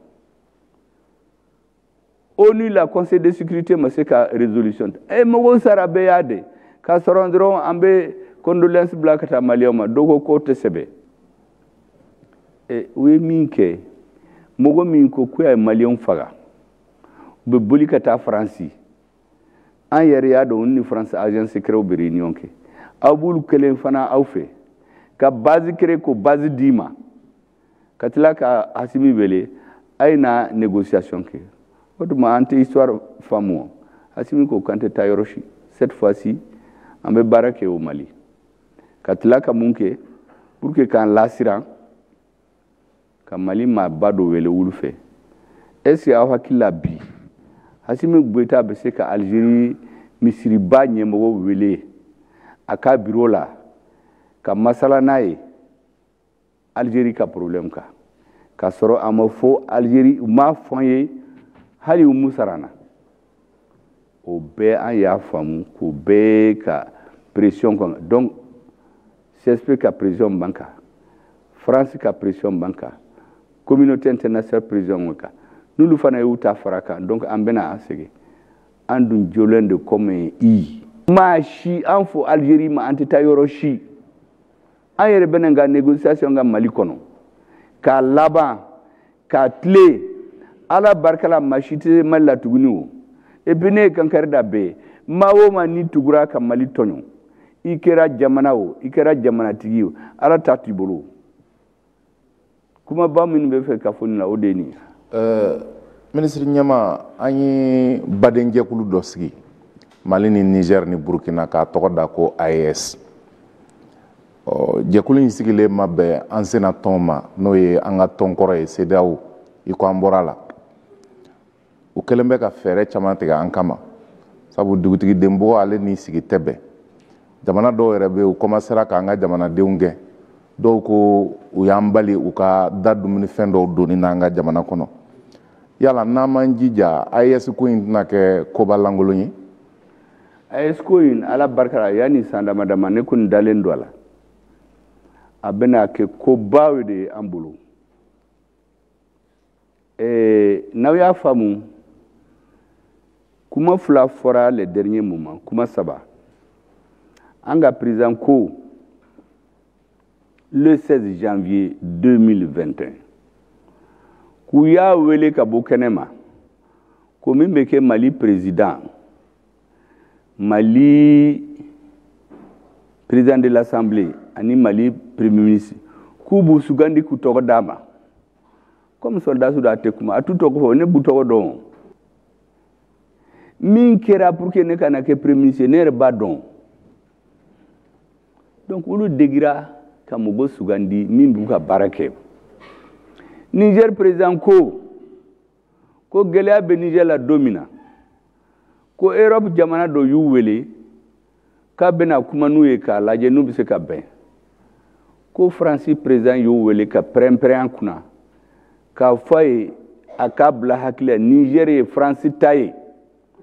ONU la, Conseil de sécurité ma se ka résolution ta. E mɔgɔw sara, bɛɛ y'a de k'a sɔrɔ dɔrɔn an bɛ condoléance bila ka taa Maliyɛnw ma. Dɔw ko k'o tɛ sɛbɛ. U ye min kɛ, mɔgɔ min ko k'u ye Maliyɛnw faga, u bɛ boli ka taa Faransi. An yɛrɛ y'a dɔn, ni Faransi agent secret bɛ réunion kɛ. Aw b'olu kelen fana aw fɛ ka base créer, ko base d'i ma, ka tila ka Asimi wele, a ye na négociation kɛ. O tuma an tɛ histoire faamu. Asimi ko k'an tɛ taa yɔrɔ si, cette fois-ci an bɛ baara kɛ o Mali. Ka tila ka mun kɛ pour que k'an lasiran, ka Mali maaba dɔ wele wulu fɛ? Est ce que aw hakili la bi, Asimi Goïta bɛ se ka Algérie misiriba ɲɛmɔgɔ wele a ka bureau la ka masala n'a ye Algérie ka problème kan, k'a sɔrɔ a ma fɔ Algérie, u m'a fɔ an ye hali u mu sara na? O bɛɛ an y'a faamu k'o bɛɛ ka pression kan. Donc CSP ka pression b'an kan, France ka pression b'an kan, communauté internationale pression b'an kan, n'olu fana y'u ta fara kan. Donc an bɛna an segin, an dun jɔlen de comme i maa si an fɔ Algérie ma, an tɛ taa yɔrɔ si. An yɛrɛ bɛna ka négociation ka Mali kɔnɔ k'a laban k'a tile. Ala barika la, maa si tɛ Mali la tuguni. O et puis ne ye kankari da bɛɛ ye, maa o maa n'i tugura ka Mali tɔɲɔ, i kɛra jamana o, i kɛra jamanatigi o, Ala ta t'i bolo. Kumaba minnu bɛ fɛ ka fɔ nin na, o de ye nin ye. Minisiri ɲɛma, an ye badenjɛkulu dɔ sigi, Mali ni Niger ni Burukina, k'a tɔgɔ da ko AES. Jɛkulu in sigilen ma bɛn an sena tɔn ma, n'o ye an ka tɔn kɔrɔ ye, CEDEAO. I ko an bɔra la, u kɛlen bɛ ka fɛɛrɛ caman tigɛ an kama, sabu dugutigi denbɔ ale ni sigi tɛ bɛn. Jamana dɔw yɛrɛ bɛ yen, u commencera k'an ka jamanadenw gɛn. Dɔw ko u y'an bali u ka da dumunifɛn dɔw donni n'an ka jamana kɔnɔ. Yala n'an m'an jija, AES ko in tɛna kɛ koba lankolon ye? AES ko in, Ala barika la, yanni san dama dama, ne kɔni dalen don a la, a bɛna kɛ kobaw de ye an bolo. N'aw y'a faamu, kuma fila fɔra le dernier moment, kuma saba. An ka président ko le 16 janvier 2021 k'u y'a wele ka bɔ kɛnɛ ma ko min bɛ kɛ Mali président, Mali président de l'Assemblée ani Mali premier ministre, k'u b'u sugandi k'u tɔgɔ d'a ma. Comme soldat su a tɛ kuma, a t'u tɔgɔ fɔ, ne b'u tɔgɔ dɔn. Min kɛra pour que ne kana kɛ premier ministre, ne yɛrɛ b'a dɔn. Donc olu degira ka mɔgɔ sugandi min b'u ka baara kɛ. Niger président ko ko gɛlɛya bɛ Niger la don min na, ko Europe jamana dɔ y'u wele k'a bɛna kuma n'u ye k'a lajɛ n'u bɛ se ka bɛn, ko Faransi président y'u wele ka pɛrɛn-pɛrɛn an kunna k'a fɔ a ye a k'a bila hakili la, Niger ye Faransi ta ye,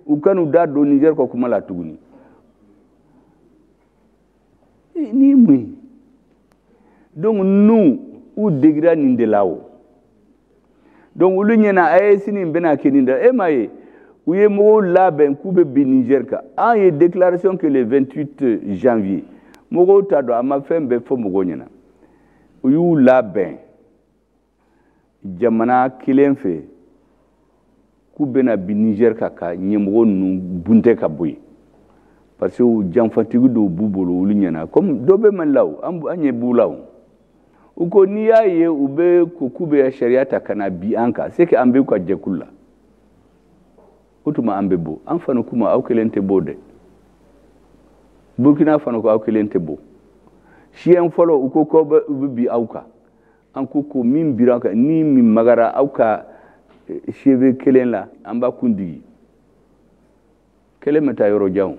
u kan'u da don Niger ka kuma la tuguni. Ni mun ye? Donc nous, u degira nin de la o. Donc olu ɲɛna AES nin bɛna kɛ nin de la. E m'a ye, u ye mɔgɔw labɛn k'u bɛ bin Niger kan. An ye déclaration kɛ le 28 janvier, mɔgɔw t'a dɔn, a ma fɛn bɛɛ fɔ mɔgɔw ɲɛna. U y'u labɛn jamana kelen fɛ k'u bɛna bin Niger kan ka ɲɛmɔgɔ ninnu buntɛ ka bɔ yen, parce que janfatigi dɔw b'u bolo olu ɲɛna, comme dɔ bɛ Mali la o, an ɲɛ b'u la o. U ko n'i y'a ye u bɛ ko k'u bɛ sariya ta ka na bi an kan, c'est que an bɛ u ka jɛkulu la. O tuma an bɛ bɔ. An fana k'u ma aw kelen tɛ bɔ dɛ. Burkina fana ko aw kelen tɛ bɔ. Siɲɛ fɔlɔ, u ko k'aw bɛ, u bɛ bi aw kan. An ko ko min bira aw kan, ni min magara aw ka cheveu kelen la, an b'a kun digi. Kɛlɛ ma taa yɔrɔ jan o,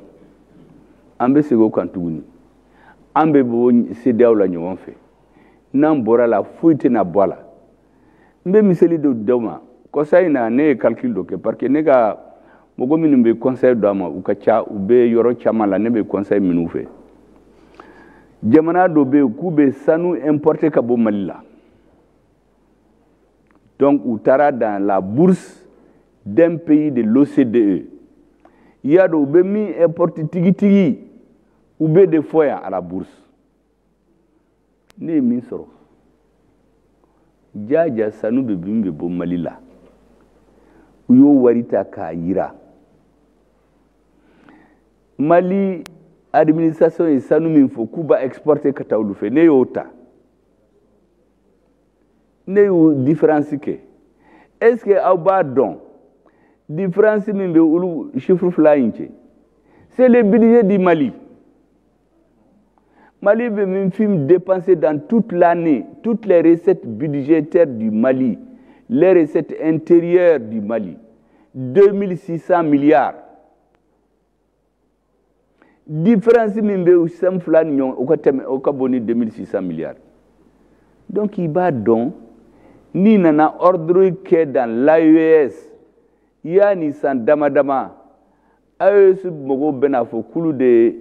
an bɛ segin o kan tuguni. An bɛ bɔ CEDEAO la ɲɔgɔn fɛ. N'an bɔra la, foyi tɛna bɔ a la. N bɛ misali dɔ d'aw ma. Kɔsa in na, ne ye calcul dɔ kɛ, parce que ne ka mɔgɔ minnu bɛ conseil d'a ma, u ka ca, u bɛ yɔrɔ caman la, ne bɛ conseil minnu fɛ. Jamana dɔ bɛ yen k'u bɛ sanu importer ka bɔ Mali la. Donc u taara dans la bourse d'un pays de l'OCDE. I y'a dɔn, u bɛ min importer tigitigi, u bɛ de fɔ yan à la bourse. Ne ye min sɔrɔ jaja, sanu bɛ min bɛ bɔ Mali la, u y'o wari ta k'a yira. Mali administration ye sanu min fɔ k'u b'a exporter ka taa olu fɛ, ne y'o ta, ne y'o différence kɛ. Est ce que aw b'a dɔn différence min bɛ olu chiffre fila in cɛ? C'est le budget du Mali. Mali bɛ min fin dépenser dans toute l'année, toutes les recettes budgétaires du Mali, les recettes intérieures du Mali, 2600 milliards. Différence min bɛ u san fila ni ɲɔgɔn, o ka tɛmɛ, o ka bon ni 2600 milliards. Donc i b'a dɔn, n'i nana ordre kɛ dans l'AES, yanni san dama dama, AES mɔgɔw bɛna fɔ k'olu de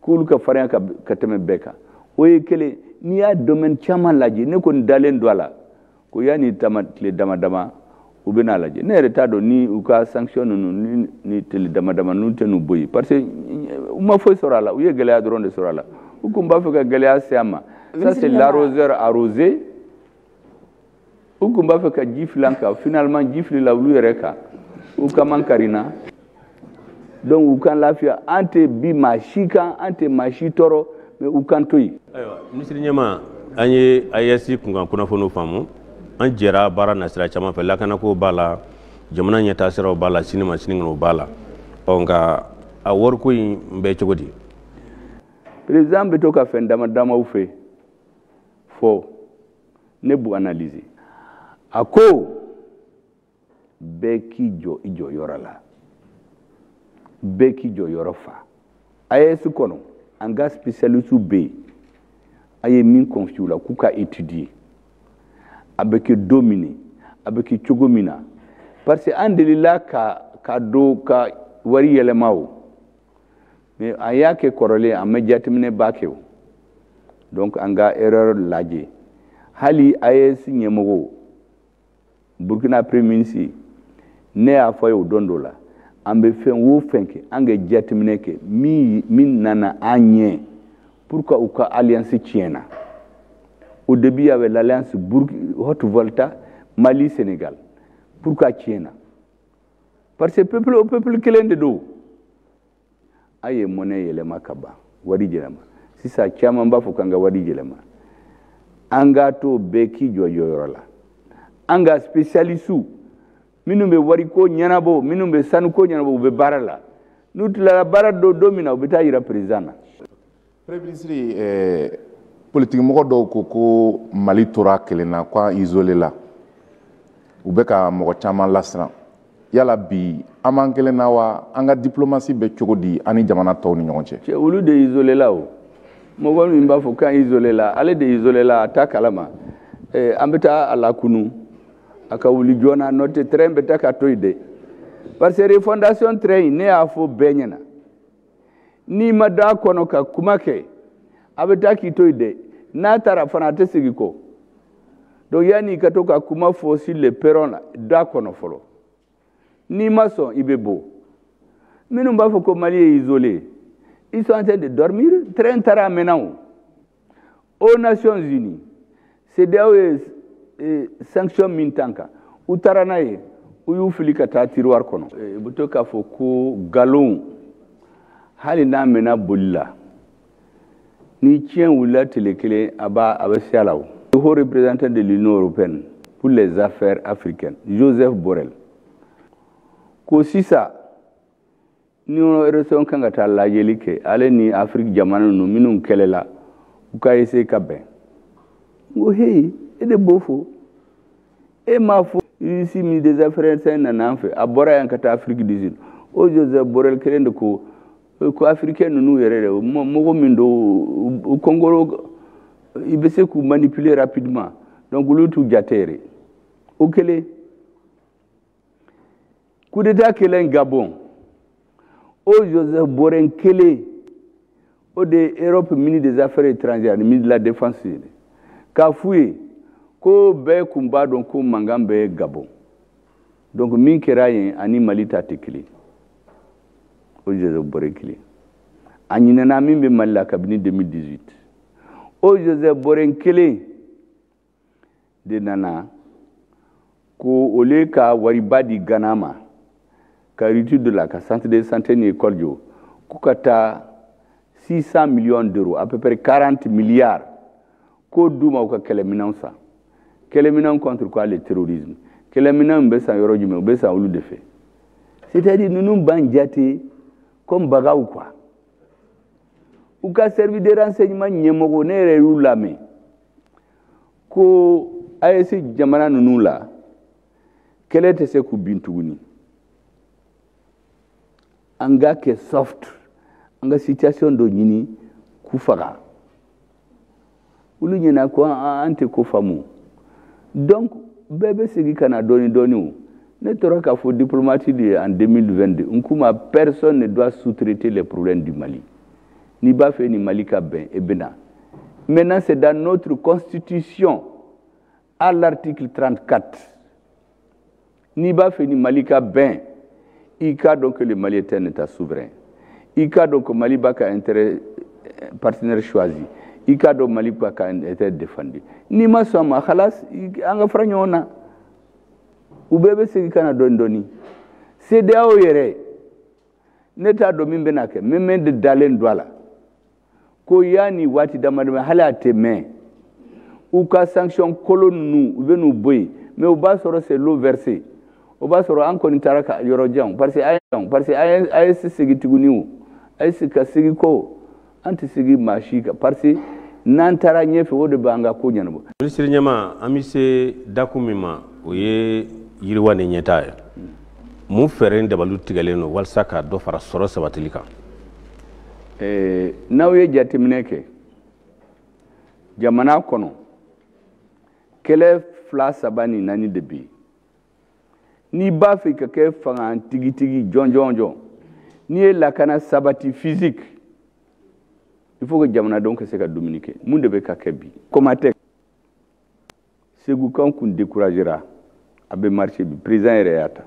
k'olu ka farinya ka tɛmɛ bɛɛ kan. O ye kelen. N'i y'a domaine caman lajɛ, ne kɔni dalen don a la ko yanni tama tile dama dama, u bɛna lajɛ. Ne yɛrɛ t'a dɔn ni u ka sanction ninnu ni tile dama dama ninnu tɛ n'u bɔ yen, parce que u ma foyi sɔrɔ a la, u ye gɛlɛya dɔrɔn de sɔrɔ a la. U kun b'a fɛ ka gɛlɛya se an ma. Ça, c'est l'arroseur arrosé. U kun b'a fɛ ka ji fili an kan, finalement ji filila olu yɛrɛ kan, u kaman karina. Donc u kan lafiya, an tɛ bi maa si kan, an tɛ maa si tɔɔrɔ, mais u kan to yen. Ayiwa, minisiri ɲɛmaa, an ye AES kunkan kunnafoniw faamu. An jɛra baara nasira caman fɛ: lakanako b'a la, jamana ɲɛtaa siraw b'a la, sini ma sinikɛnɛ b'a la. Ɔ nka a wariko in bɛ cogo di? Président bɛ to ka fɛn dama damaw fɛ fɔ, ne b'u analyser. A ko bɛɛ k'i jɔ i jɔyɔrɔ la, bɛɛ k'i jɔyɔrɔ fa. AES kɔnɔ, an ka spécialiste bɛ yen, a ye min confier u la k'u ka étudier a bɛ kɛ don min, a bɛ kɛ cogo min na, parce que an delila ka don ka wari yɛlɛma o, mais an y'a kɛ kɔrɔlen, an ma jateminɛ ba kɛ o. Donc an ka erreur lajɛ. Hali AES ɲɛmɔgɔ, Burkina premier ministre, ne y'a fɔ a ye o don dɔ la, an bɛ fɛn o fɛn kɛ, an ka jateminɛ kɛ min nana an ɲɛ pour que u ka alliance tiɲɛna. Au début, il y avait l'alliance Haute-Volta, Mali, Sénégal. Pourquoi tiɲɛna? Parce que peuple o peuple kelen de don. A ye monnaie yɛlɛma ka ban, wari yɛlɛma. Sisan caman b'a fɔ k'an ka wari yɛlɛma. An k'a to bɛɛ k'i jɔ jɔyɔrɔ la. An ka spécialiste minnu bɛ wariko ɲɛnabɔ, minnu bɛ sanuko ɲɛnabɔ, u bɛ baara la. N'u tilara baara dɔ don min na, u bɛ taa yira président na. Premier ministre, politique mɔgɔ dɔw ko ko Mali tora kelen na, ko an isolé la. U bɛ ka mɔgɔ caman lasiran. Yala bi an b'an kelen na wa? An ka diplomatie bɛ cogo di an ni jamana tɔw ni ɲɔgɔn cɛ? Cɛ, olu de isolé la o. Mɔgɔ min b'a fɔ k'an isolé la, ale de isolé la, a t'a kalama. An bɛ taa a lakunu a ka wuli joona, n'o tɛ train bɛ taa ka to yen dɛ. Parce que refondation train, ne y'a fɔ bɛɛ ɲɛna, n'i ma don a kɔnɔ ka kuma kɛ, a bɛ taa k'i to yen dɛ. N'a taara fana, a tɛ segin kɔ. Donc yanni i ka to ka kuma fɔ sur le perron la, don a kɔnɔ fɔlɔ. N'i ma sɔn, i bɛ bɔ. Minnu b'a fɔ ko Mali est isolé, ils sont en train de dormir. Train taara a mɛnna o. Aux Nations Unies, CEDEAO ye sanction min t'an kan, u taara n'a ye, u y'u fili ka taa tiroir kɔnɔ. U bɛ to k'a fɔ ko nkalon, hali n'a mɛnna boli la, ni tiɲɛ wulila tile kelen, a b'a a bɛ se a la o. Le haut représentant de l'Union européenne pour les affaires africaines, Joseph Borrell, ko sisan Union européenne kan ka taa lajɛli kɛ, ale ni Afrique jamana ninnu minnu kɛlɛla, u ka essayer ka bɛn. N ko heyi, e de b'o fɔ, e m'a fɔ Russie ministre des affaires étrangères nana an fɛ, a bɔra yan ka taa Afrique du Sud. O Joseph Borrell kelen de ko africain ninnu yɛrɛ de, mɔgɔ min don, u kɔngɔrɔ, i bɛ se k'u manipuler rapidement, donc olu t'u jate yɛrɛ. O kelen, coup d'état kelen Gabon, o Joseph Borrell kelen. O de ye Europe ministre des Affaires étrangères ani ministre de la Défense ye k'a f'u ye ko bɛɛ kun b'a dɔn ko mankan bɛ Gabon, donc min kɛra yen ani Mali ta tɛ kelen. O Joseph Borrell kelen, a ɲinɛna min bɛ Mali la kabini 2018. O Joseph Borrell kelen de nana ko au lieu ka wariba di Ghana ma ka route de la ka centre de santé ni école jɔ, ko ka taa 600 millions d'euros, à peu près 40 milliards, k'o d'u ma u ka kɛlɛminɛnw san. Kɛlɛminɛnw contre quoi? Le terrorisme. Kɛlɛminɛnw bɛ san yɔrɔ jumɛn? U bɛ san olu de fɛ. C'est-à-dire ninnu b'an jate comme bagaw quoi. U ka service de renseignement ɲɛmɔgɔ, ne yɛrɛ y'u lamɛn ko AES jamana ninnu la, kɛlɛ tɛ se k'u bin tuguni, an ka kɛ soft, an ka situation dɔ ɲini k'u faga. Olu ɲɛna ko an tɛ ko faamu. Donc bɛɛ bɛ segin ka na dɔɔni dɔɔni. O ne tora k'a fɔ diplomate de ye en 2022, n k'u ma: personne ne doit sous-traiter les problèmes du Mali. N'i b'a fɛ ni Mali ka bɛn, e bɛ na. Maintenant, c'est dans notre constitution, à l'article 34. N'i b'a fɛ ni Mali ka bɛn, i k'a dɔn que le Mali est un État souverain, i k'a dɔn que Mali b'a ka intérêt partenaire choisi, i k'a dɔn Mali b'a ka intérêt défendu. N'i ma sɔn a ma, halas, an ka fara ɲɔgɔn na. U bɛɛ bɛ segin ka na dɔɔni dɔɔni. CEDEAO yɛrɛ, ne t'a dɔn min bɛna kɛ, mais min de dalen don a la ko yanni waati dama dama, hali a tɛ mɛn, u ka sanction kolo ninnu, u bɛ n'u bɔ yen. Mais u b'a sɔrɔ c'est l'eau versée. O b'a sɔrɔ an kɔni taara ka yɔrɔ jan, parce que AES segin tuguni, o AES ka segin ko an tɛ segin maa si kan, parce que n'an taara ɲɛfɛ, o de b'an ka ko ɲɛnabɔ. Minisiri ɲɛma, an bɛ se dakun min ma, o ye yiriwa ni ɲɛtaa ye. Mun fɛɛrɛ ni dabaliw tigɛlen don walasa ka dɔ fara sɔrɔ sabatili kan? N'aw ye jateminɛ kɛ jamana kɔnɔ, kɛlɛ fila, saba ni naani de bɛ yen. N'i b'a fɛ ka kɛ fanga tigitigi jɔn jɔn jɔn, n'i ye lakana sabati physique, il faut que jamanadenw ka se ka dumuni kɛ. Mun de bɛ ka kɛ bi? Comatec, Segukaw kun découragera, a bɛ marché bi, président yɛrɛ y'a ta.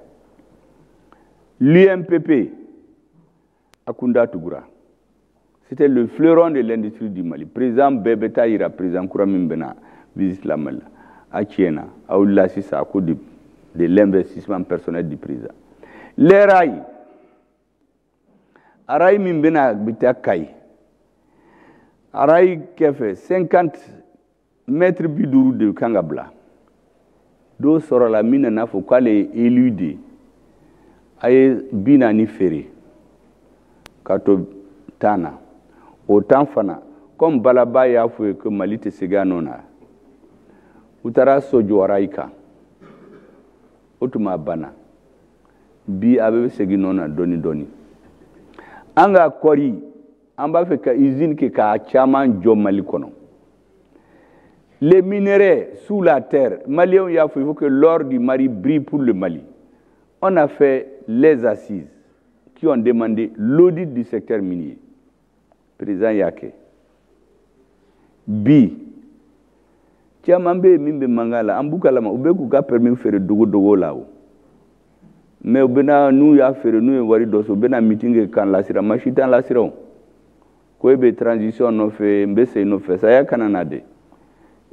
L'UMPP, a kun da tugura, c'était le fleuron de l'industrie du Mali. Président bɛɛ bɛ taa yira président kura min bɛna visite la Mali la, a tiɲɛna, a wulila sisan à cause de l'investissement personnel du président. Les rails, a rail min bɛna bɛ taa Kayi, a rail kɛfɛ 50 mètres 50 de kan ka bila. Dɔw sɔrɔla min nana fɔ k'ale ye élu de ye, a ye 40 feere ka to 10 na. O 10 fana, comme Balaba y'a fɔ ye ko Mali tɛ segin a nɔ na, u taara so jɔ rail kan. O tuma a banna. Bi a bɛ segin nɔ na dɔɔni dɔɔni. An ka kɔri, an b'a fɛ ka usine kɛ k'a caman jɔ Mali kɔnɔ. Les minerais sous la terre, Maliens y'a fɔ, il faut que l'or du Mali brille pour le Mali. On a fait les assises qui ont demandé l'audit du secteur minier. Président y'a kɛ. Bi caman bɛ yen min bɛ mankan la, an b'u kalama, u bɛ k'u ka permis feere dogo dogo la. O mais u bɛna, n'u y'a feere, n'u ye wari dɔ sɔrɔ, u bɛna meeting kɛ k'an lasiran. Maa si t'an lasiran. O ko e bɛ transition nɔfɛ, n bɛ segin nɔfɛ, saya kana na dɛ.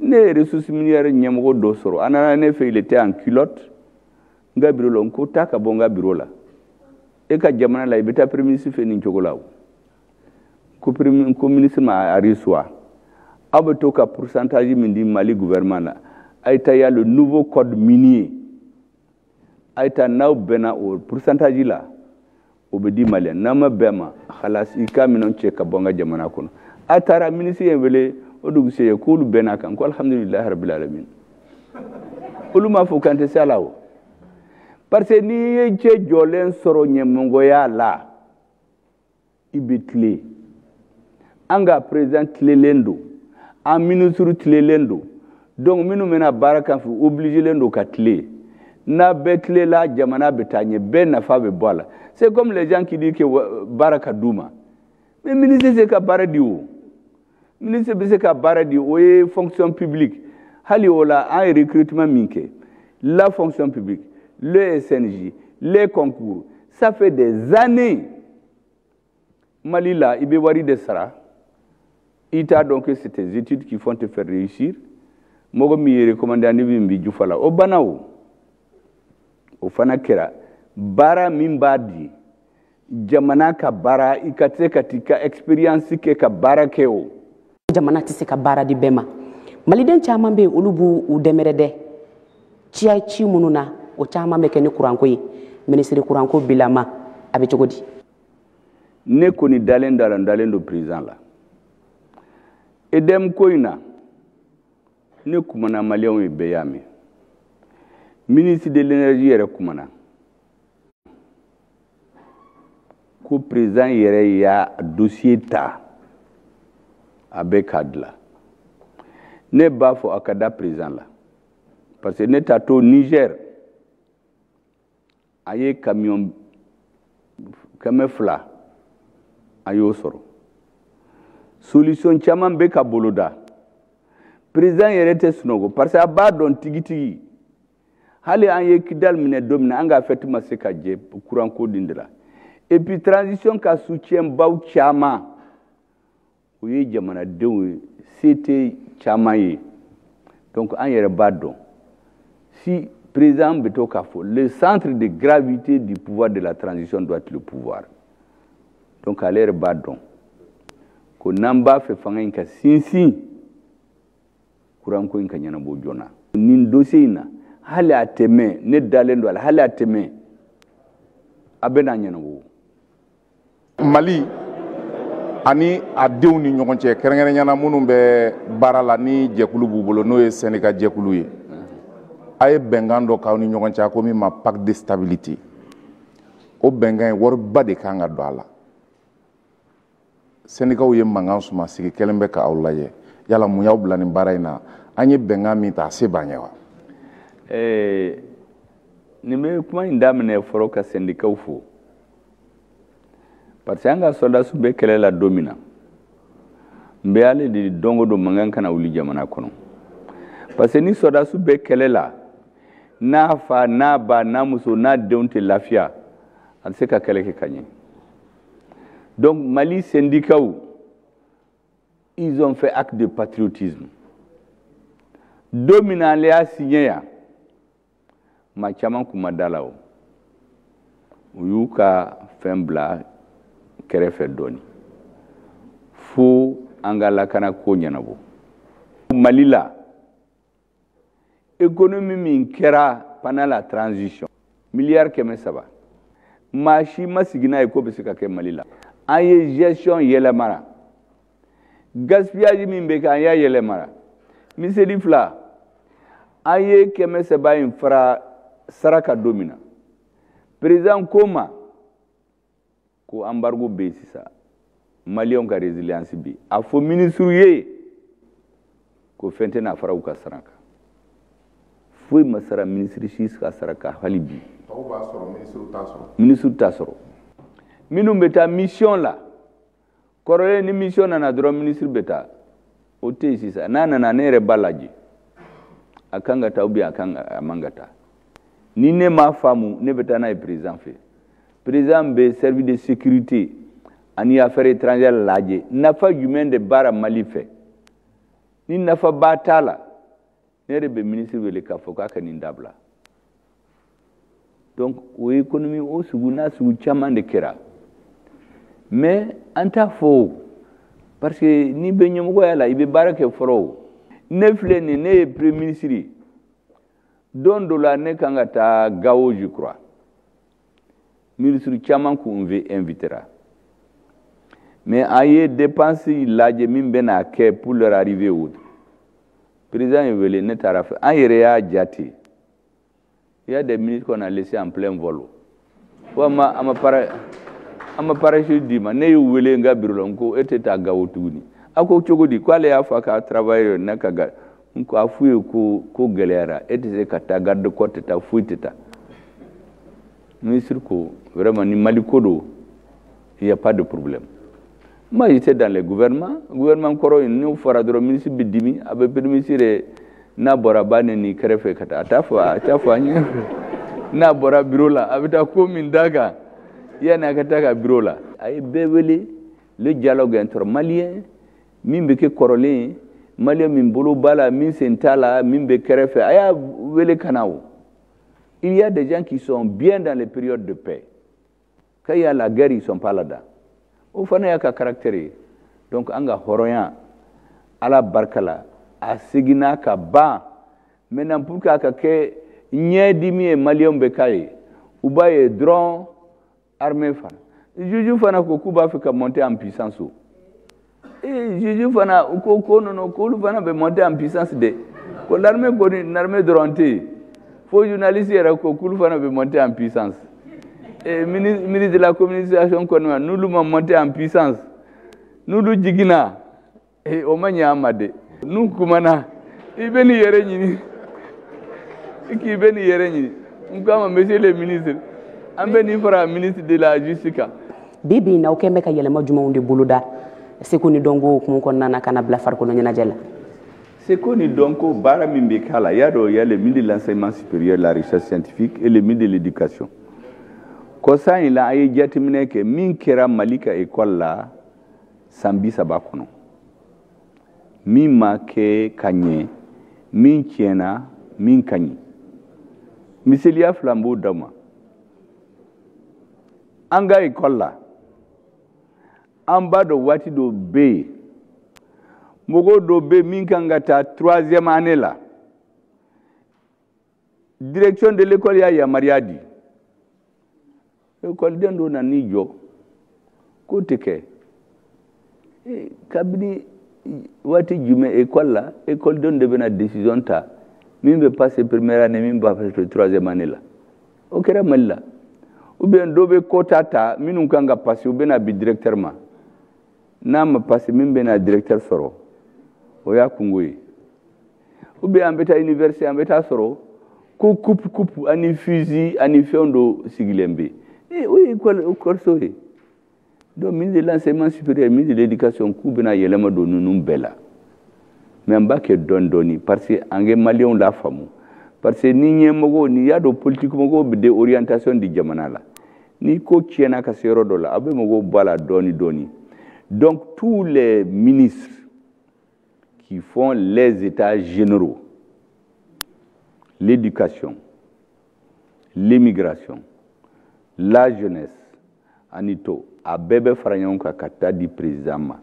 Ne ye ressources minières ɲɛmɔgɔ dɔ sɔrɔ, a nana ne fɛ, il était en culotte n ka bureau la. N ko taa ka bɔ n ka bureau la, e ka jamana la, i bɛ taa premier ministre fɛ nin cogo la. O ko premier ko ministre ma a reçoit, aw bɛ to ka pourcentage min di Mali gouvernement la, a ye taa ya le nouveau code minier, a ye taa n'aw bɛnna o pourcentage la, o bɛ di Malien. N'aw ma bɛn ma, halas, i ka minɛnw cɛ ka bɔ n ka jamana kɔnɔ. A taara ministre ye wele o dugusɛjɛ k'olu bɛnna kan, ko alhamdulilahi rabil alamin. Olu m'a fɔ k'an tɛ se a la o, parce que n'i ye cɛ jɔlen sɔrɔ ɲɛmɔgɔya la, i bɛ tilen. An ka président tilelen don, an ministre tilelen don, donc minnu bɛna baara kan fɛ, obligé don ka tilen. N'a bɛɛ tilela, jamana bɛ taa ɲɛ, bɛɛ nafa bɛ bɔ a la. C'est comme les gens qui disent que baara ka d'u ma. Mais ministre se ka baara di, o ministre bɛ se ka baara di, o ye fonction publique. Hali o la, an ye recrutement min kɛ, la fonction publique, le SNJ, les concours, ça fait des années. Mali la, i bɛ wari de sara, i t'a dɔn que c'est tes études qui vont te faire réussir. Mɔgɔ min ye recommandé ani min bɛ jufa la, o banna. O fana kɛra baara min b'a di jamana ka baara, i ka se ka t'i ka expérience kɛ ka baara kɛ o. Jamana tɛ se ka baara di bɛɛ ma. Maliden caman bɛ yen, olu b'u u dɛmɛrɛdɛ ciya ci minnu na, o caman bɛ kɛ ni kuranko ye. Minisiri, kuranko bilama a bɛ cogo di? Ne kɔni dalen don a la, n dalen don président la. EDM ko in na, ne kumana, maliyɛnw ye bɛɛ y'a mɛn, ministre de l'énergie yɛrɛ kumana ko président yɛrɛ y'a dossier ta, a bɛ k'a dilan. Ne b'a fɔ a ka da président la, parce que ne t'a to Niger, a ye camion 200, a y'o sɔrɔ. Solution caman bɛ ka boloda. Président yɛrɛ tɛ sunɔgɔ, parce que a b'a dɔn tigitigi. Hali an ye Kidal minɛ don min na, an ka fête ma se ka jɛ courant ko din de la. Et puis transition ka soutien baw caman, o ye jamanadenw ye, se tɛ caman ye. Donc an yɛrɛ b'a dɔn, si président bɛ to k'a fɔ, le centre de gravité du pouvoir de la transition doit être le pouvoir. Donc ale yɛrɛ b'a dɔn ko n'an b'a fɛ fanga in ka sinsin, kuranko in ka ɲɛnabɔ joona. Nin dossier in na, hali a tɛ mɛn, ne dalen don a la, hali a tɛ mɛn, a bɛ n'a ɲɛnabɔ. Mali ani a denw ni ɲɔgɔn cɛ, kɛrɛnkɛrɛnnenya la minnu bɛ baara la ni jɛkulu b'u bolo, n'o ye syndicat jɛkulu ye, a ye bɛnkan dɔ k'aw ni ɲɔgɔn cɛ, a ko min ma pacte de stabilité. O bɛnkan in, wariba de kan ka don a la. Syndicats ye mankan suma, sigi kɛlen bɛ k'aw lajɛ. Yala mun y'aw bila nin baara in na? An ye bɛnkan min ta, a se b'an ye wa? Nin bɛ kuma in daminɛ fɔlɔ ka syndicats fo, parce que an ka soldats bɛ kɛlɛ la don min na, n bɛ ale de don o don mankan kana wuli jamana kɔnɔ, parce que ni soldats bɛ kɛlɛ la, n'a fa n'a ba n'a muso n'a denw tɛ lafiya, a tɛ se ka kɛlɛ kɛ ka ɲɛ. Donc Mali syndicats, ils ont fait acte de patriotisme. Don min na an y'a signé yan, maa caman kun ma da la. O u y'u ka fɛn bila kɛrɛfɛ dɔɔni fo an ka lakana ko ɲɛnabɔ. Mali la, économie min kɛra pendant la transition, miliyari 300, maa si ma sigi n'a ye ko bɛ se ka kɛ Mali la. An ye gestion yɛlɛmara, gaspillage min bɛ kɛ, an y'a yɛlɛmara. Miseli fila, an ye 300 in fara saraka don min na, président ko ma ko embargo bɛ yen sisan, maliyɛnw ka résilience bɛ yen. A fɔ ministre ye ko fɛn tɛna fara u ka sara kan. Foyi ma sara ministre si ka sara kan hali bi. Tɔw b'a sɔrɔ, ministre t'a sɔrɔ. Ministre t'a sɔrɔ. Minnu bɛ taa mission la kɔrɔlen, ni mission nana dɔrɔn, ministre bɛ taa. O tɛ yen sisan. N'a nana, ne yɛrɛ b'a lajɛ, a kan ka taa ou bien a kan ka a man ka taa. Ni ne m'a faamu, ne bɛ taa n'a ye président fɛ. Président bɛ service de sécurité ani affaires étrangères lajɛ, nafa jumɛn de baara Mali fɛ. Ni nafa ba t'a la, ne yɛrɛ bɛ ministre wele k'a fɔ k'a ka nin dabila. Donc o économie o sugu n'a sugu caman de kɛra, mais an t'a fɔ o, parce que n'i bɛ ɲɛmɔgɔya la, i bɛ baara kɛ fɔlɔ. O ne filɛ nin, ne ye premier ministre ye. Don dɔ la, ne kan ka taa Gao, je crois, ministre caman kun invitera, mais an ye dépense lajɛ min bɛna kɛ pour leur arrivée au président ye wele, ne taara fɛ, an yɛrɛ y'a jate. Il y a des ministres qu'on a laissé en plein vol. Fo an ma parachute d'i ma. Ne y'u wele n ka bureau la, n ko e tɛ taa Gawo tuguni. A ko cogo di? K'ale y'a fɔ a ka travailleur ne ka ga. N ko a f'u ye ko gɛlɛyara, e tɛ se ka taa, garde corps tɛ taa, foyi tɛ taa. Ministre ko vraiment ni Mali ko don, il y a pas de problème. Moi, j'étais dans le gouvernement. Gouvernement kɔrɔ in, n'o fɔra dɔrɔn, ministre bɛ dimi, a bɛ premier ministre yɛrɛ n'a bɔra ba neni kɛrɛfɛ ka taa, a t'a fɔ, a t'a fɔ a ɲɛ. N'a bɔra bureau la, a bɛ taa ko min d'a kan yanni a ka taa ka bureau la. A ye bɛɛ wele, le dialogue entre Maliens, min bɛ kɛ kɔrɔlen ye, Malien min bolo b'a la, min sen t'a la, min bɛ kɛrɛfɛ, a y'a wele ka na o. Il y a des gens qui sont bien dans les périodes de paix. Quand il y a la guerre, ils sont pas là-dedans. O fana y'a ka caractère ye. Donc an ka hɔrɔnya, Ala barika la, a seginna ka ban. Maintenant, pour que a ka kɛ ɲɛdimi ye, Maliyɛnw bɛ k'a ye, u b'a ye dɔrɔn, armée fana, juge fana ko k'u b'a fɛ ka monter en puissance. O ee, juge fana, u ko ko non non, k'olu fana bɛ monter en puissance de, ko l'armée kɔni, l'armée dɔrɔn tɛ yen, fo journaliste yɛrɛ ko k'olu fana bɛ monter en puissance. Et ministre de la communication kɔni ma, n'olu ma monter en puissance, n'olu jiginna, o ma ɲɛ an ma de. N'u kumana, i bɛ n'i yɛrɛ ɲini, i k'i bɛ n'i yɛrɛ ɲini. N k'a ma, monsieur le ministre, an bɛ nin fara ministre de la Justice kan. Bi bi in na, aw kɛn bɛ ka yɛlɛma jumɛnw de boloda seko ni dɔnko hukumu kɔnɔna na ka na bila farikolo ɲɛnajɛ la? Seko ni dɔnko, baara min bɛ k'a la, y'a dɔn, il y a le ministre de l'Enseignement supérieur, la Recherche scientifique et le ministre de l'Éducation. Kɔsa in la, an ye jateminɛ kɛ min kɛra Mali ka école la san 30 kɔnɔ, min ma kɛ ka ɲɛ, min tiɲɛna, min ka ɲi. Miseliya fila n b'o d'aw ma. An ka école la, an b'a dɔn, waati dɔ bɛ yen, mɔgɔw dɔ bɛ yen min kan ka taa troisième année la, direction de l'école y'a yamaruya di, ekɔliden dɔ nan'i jɔ k'o tɛ kɛ. Kabini waati jumɛn école la, ekɔlidenw de bɛna décision ta min bɛ passer première année, min b'a passer troisième année la? O kɛra Mali la. Ou bien dɔ bɛ quota ta, minnu kan ka passer, u bɛna bi directeur ma, n'a ma passer, min bɛna directeur sɔrɔ, o y'a kungo ye. Ou bien an bɛ taa université, an bɛ taa sɔrɔ ko coupe coupe ani fusil ani fɛn dɔ sigilen bɛ yen. O ye école so ye. Donc ministre de l'Enseignement supérieur, ministre de l'Éducation, k'u bɛna yɛlɛma don ninnu bɛɛ la, mais an b'a kɛ dɔɔni dɔɔni, parce que an kɛ Maliyɛnw la faamu, parce que ni ɲɛmɔgɔw, ni y'a dɔn, politique mɔgɔw bɛ de orientation di jamana la. Ni ko tiɲɛna ka se yɔrɔ dɔ la, a bɛ mɔgɔw bɔ a la dɔɔni dɔɔni. Donc tous les ministres qui font les états généraux, l'éducation, l'immigration, la jeunesse ani to, a bɛɛ bɛ fara ɲɔgɔn kan ka taa di président ma.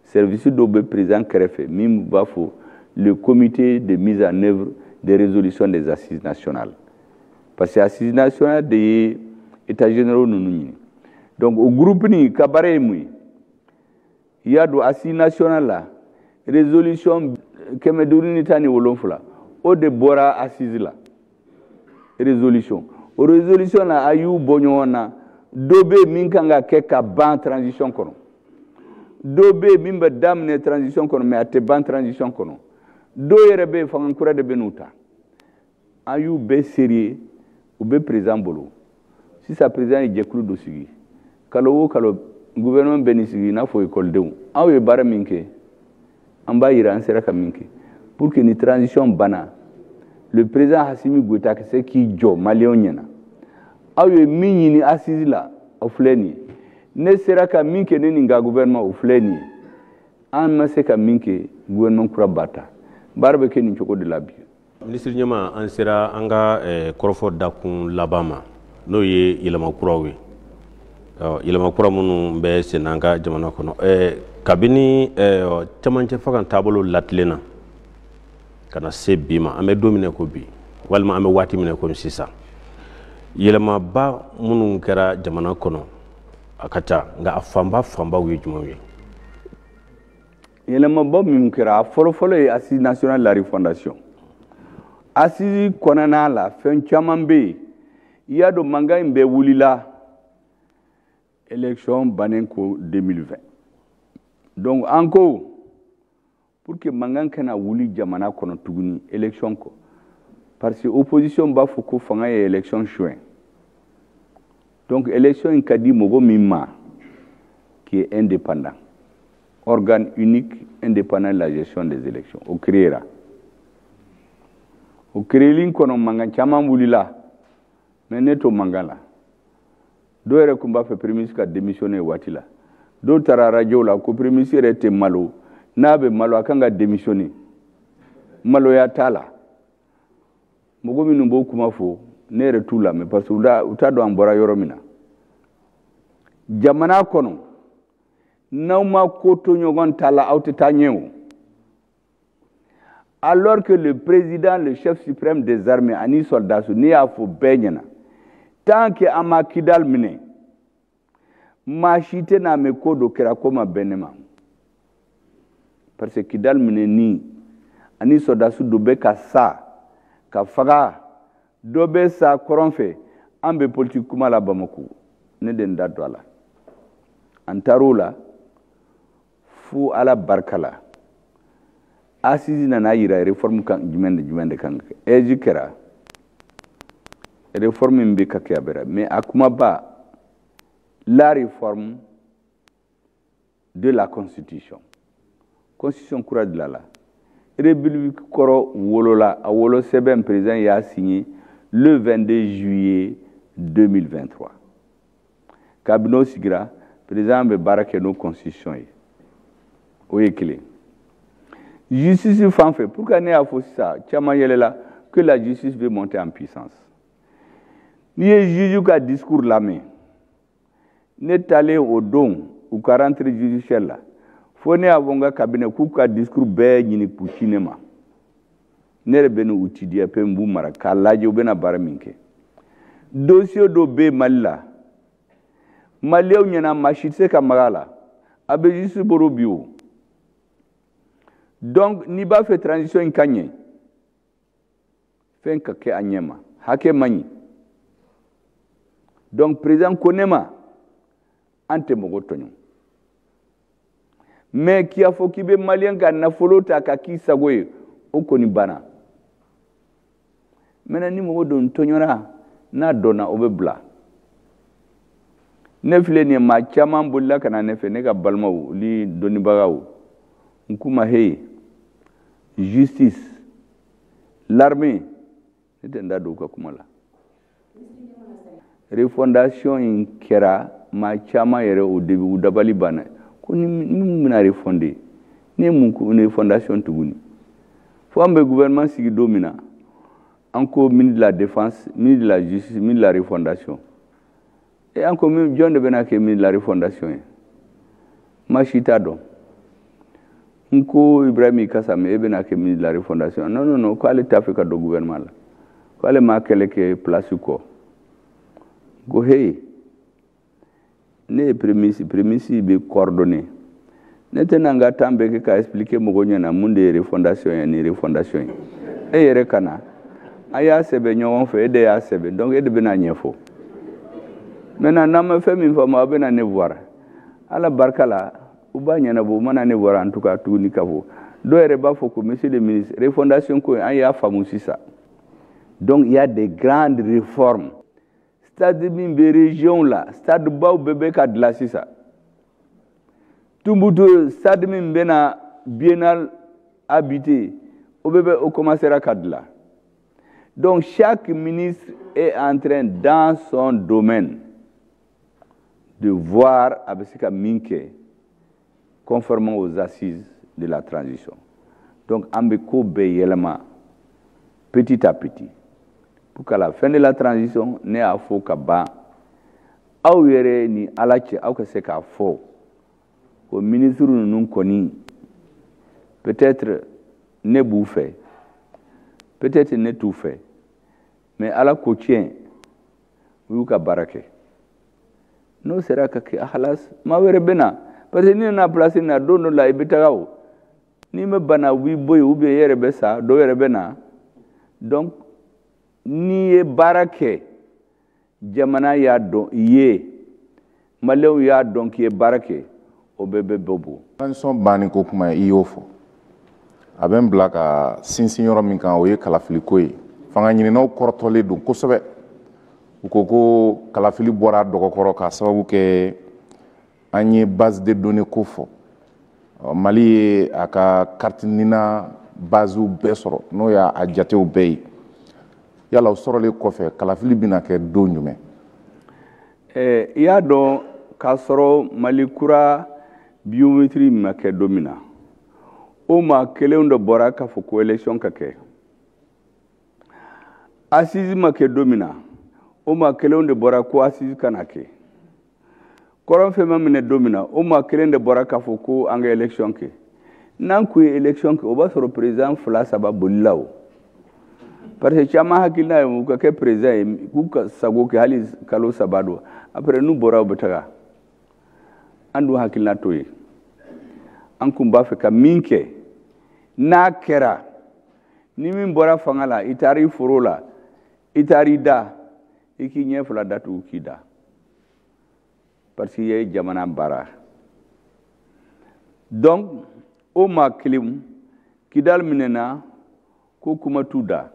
Service dɔw bɛ président kɛrɛfɛ min b'a fɔ le comité de mise en œuvre des résolutions des Assises nationales, parce que Assises nationales de ye états généraux ninnu ɲini. Donc o groupe nin ka baara ye mun ye? I y'a dɔn, Assise nationale la, résolution 517, o de bɔra assise la. Résolution, o résolution la, a y'u bɔ ɲɔgɔn na. Dɔ bɛ yen min kan ka kɛ ka ban transition kɔnɔ, dɔ bɛ yen min bɛ daminɛ transition kɔnɔ, mais a tɛ ban transition kɔnɔ, dɔw yɛrɛ bɛ yen, fanga kura de bɛ n'u ta. An y'u bɛɛ sérieux, u bɛ président bolo sisan. Président ye jɛkulu dɔ sigi, kalo o kalo, gouvernement bɛ nin sigi i n'a fɔ ekɔlidenw. Aw ye baara min kɛ, an b'a yira an sera ka min kɛ, pour que ni transition banna, le président Assimi Goïta ka se k'i jɔ Maliyɛnw ɲɛna: aw ye min ɲini assise la, o filɛ nin ye, ne sera ka min kɛ, ne ni n ka gouvernement, o filɛ nin ye, an ma se ka min kɛ, gouvernement kura b'a ta. Baara bɛ kɛ nin cogo de la bi. Minisiri ɲɛma, an sera an ka kɔrɔfɔ dakun laban ma, n'o ye yɛlɛma kuraw ye, yɛlɛma kura minnu bɛ sen an ka jamana kɔnɔ kabini cɛmancɛ fanga taabolo latilenna ka na se bi ma. An bɛ don min ko bi, walima an bɛ waati min komi sisan, yɛlɛmaba minnu kɛra jamana kɔnɔ, a ka ca, nka a fanba fanbaw ye jumɛnw ye? Yɛlɛmaba min kɛra, a fɔlɔfɔlɔ ye Assise nationale la refondation. Assise kɔnɔna la, fɛn caman bɛ yen. I y'a dɔn, mankan in bɛɛ wulila élection bannen ko 2020. Donc an ko pour que mankan kana wuli jamana kɔnɔ tuguni élection kɔ, parce que opposition b'a fɔ ko fanga ye élection suɲɛ. Donc élection in ka di mɔgɔ min ma, qui est indépendant. Organe unique indépendant de la gestion des élections, o créera. O créeli kɔnɔ, mankan caman wulila, mais ne t'o mankan la. Dɔw yɛrɛ tun b'a fɛ premier ministre ka démissionner waati la. Dɔw taara radio la ko premier ministre yɛrɛ tɛ malo, n'a bɛ malo, a kan ka démissionner. Maloya t'a la. Mɔgɔ minnu b'o kuma fɔ, ne yɛrɛ t'u lamɛn, parce que u t'a dɔn an bɔra yɔrɔ min na. Jamana kɔnɔ, n'aw ma ko to ɲɔgɔn ta la, aw tɛ taa ɲɛ o. Alors que le président, le chef suprême des armées ani soldats, ne y'a fɔ bɛɛ ɲɛna, tant que an ma Kidal minɛ, maa si tɛna mɛn ko dɔ kɛra ko ma bɛn ne ma, parce que Kidal minɛni ani soldats dɔ bɛ ka sa ka faga, dɔ bɛ sa kɔrɔn fɛ, an bɛ politique kuma la Bamako, ne de n da don a la. An taar'o la fo Ala barika la, assise nana yira réforme kan jumɛn de jumɛn de kan ka kɛ. AIGE kɛra, réforme min bɛ ka kɛ a bɛra, mais a kumaba, la réforme de la constitution. Constitution kura dilanla, république kɔrɔ wolola, a wolo sɛbɛn, président y'a signé le 22 juillet 2023. Kabini o sigira, président bɛ baara kɛ n'o constitution ye. O ye kelen. Justice fan fɛ, pourquoi ne y'a fɔ sisan, caman yɛlɛla que la justice veut monter en puissance. N'i ye juge ka discours lamɛn, ne taalen o don u ka rentrée judiciaire la, fo ne y'a fɔ n ka cabinet k'u ka discours bɛɛ ɲini k'u ci ne ma. Ne yɛrɛ bɛ n'u étudier pe, n b'u mara k'a lajɛ u bɛna baara min kɛ. Dossier dɔ bɛ Mali la, maliyɛnw ɲɛna, maa si tɛ se ka maga a la, a bɛ justice bolo bi o. Donc n'i b'a fɛ transition in ka ɲɛ, fɛn ka kɛ a ɲɛ ma, hakɛ man ɲi. Donc président ko ne ma, an tɛ mɔgɔ tɔɲɔ, mais k'i y'a fɔ k'i bɛ maliyɛn ka nafolo ta ka k'i sago ye, o kɔni banna. Maintenant, ni mɔgɔ dɔ tɔɲɔra, n'a dɔnna, o bɛ bila. Ne filɛ nin ye, maa caman bolila ka na ne fɛ, ne ka balimaw ni dɔnnibagaw. N k'u ma: hey, justice, l'armée, ne tɛ n da don u ka kuma la. Refondation in kɛra, maa caman yɛrɛ au début, u dabali banna ko ni mun bɛna refonder, ne ye mun ko refondation tuguni? Fo an bɛ gouvernement sigi don min na, an ko ministre de la défense, ministre de la justice, ministre de la refondation. Et an ko jɔn de bɛna kɛ ministre de la refondation ye? Maa si t'a dɔn. N ko Ibrahima Kasame, e bɛna kɛ ministre de la refondation? Non, non, non, ko ale t'a fɛ ka don gouvernement la, ko ale m'a kɛlɛ kɛ place kɔ. Ko hey, ne ye premier ministre, premier ministre bɛ coordonner. Ne tɛna n ka temps bɛɛ kɛ ka expliquer mɔgɔw ɲɛna mun de ye refondation ye. Ni refondation ye, e yɛrɛ ka na, an y'a sɛbɛn ɲɔgɔn fɛ, e de y'a sɛbɛn, donc e de bɛna ɲɛfɔ. Maintenant, n'an ma fɛn min faamu, aw bɛna ne voir. Ala barika la, u b'a ɲɛnabɔ, u mana ne voir en tout cas tuguni ka fɔ. Dɔw yɛrɛ b'a fɔ ko monsieur le ministre, refondation ko an y'a faamu sisan. Donc il y a des grandes réformes. Stade min bɛ région la, stade baw bɛɛ bɛ ka dilan sisan. Tumbutu, stade min bɛna biennale habité, o bɛɛ bɛ o commencera ka dilan. Donc chaque ministre est en train, dans son domaine, de voir a bɛ se ka min kɛ conformément aux assises de la transition. Donc an bɛ ko bɛɛ yɛlɛma petit à petit pour qu'à la fin de la transition, ne y'a fɔ ka ban, aw yɛrɛ ni Ala cɛ, aw ka se k'a fɔ ko ministre ninnu kɔni, peut-être ne b'u fɛ, peut-être ne t'u fɛ, mais Ala ko tiɲɛ, u y'u ka baara kɛ. N'o sera ka kɛ, halas, maa wɛrɛ bɛ na, parce que ni nana place na, don dɔ la i bɛ taga o, n'i ma bana, u b'i bɔ yen, ou bien i yɛrɛ bɛ sa, dɔw yɛrɛ bɛ na. Donc n'i ye baara kɛ, jamana y'a dɔn i ye, maliyɛnw y'a dɔn k'i ye baara kɛ, o bɛɛ bɛ bɔ bɔ. Transition banni ko kuma, i y'o fɔ, a bɛ n bila ka sinsin yɔrɔ min kan, o ye kalafiliko ye. Fanga ɲininaw kɔrɔtɔlen don kosɛbɛ. U ko ko kalafili bɔra dɔgɔkɔrɔ k'a sababu kɛ an ye base de données ko fɔ. Mali ye a ka carte NINA basew bɛɛ sɔrɔ, n'o y'a jatew bɛɛ ye. Yala o sɔrɔlen kɔfɛ, kalafili bɛna kɛ don jumɛn? I y'a dɔn k'a sɔrɔ Mali kura biométrie ma kɛ don min na, o maa kelenw de bɔra k'a fɔ ko élection ka kɛ. Assise ma kɛ don min na, o maa kelenw de bɔra ko assise kana kɛ. Kɔrɔnfɛ ma minɛ don min na, o maa kelen de bɔra k'a fɔ ko an ka élection kɛ. N'an kun ye élection kɛ, o b'a sɔrɔ président 2, 3 bolila o. Parce que caman hakilina ye u ka kɛ président ye, k'u ka sago kɛ hali kalo 3 don. Après n'u bɔra, u bɛ taga. An dun hakilina t'o ye. An kun b'a fɛ ka min kɛ, n'a kɛra, ni min bɔra fanga la, i taara i foro la, i taara i da, i k'i ɲɛ 2 datugu k'i da. Parce que i ye jamana baara. Donc, o maa kelenw, Kidal minɛna, ko kuma t'u da.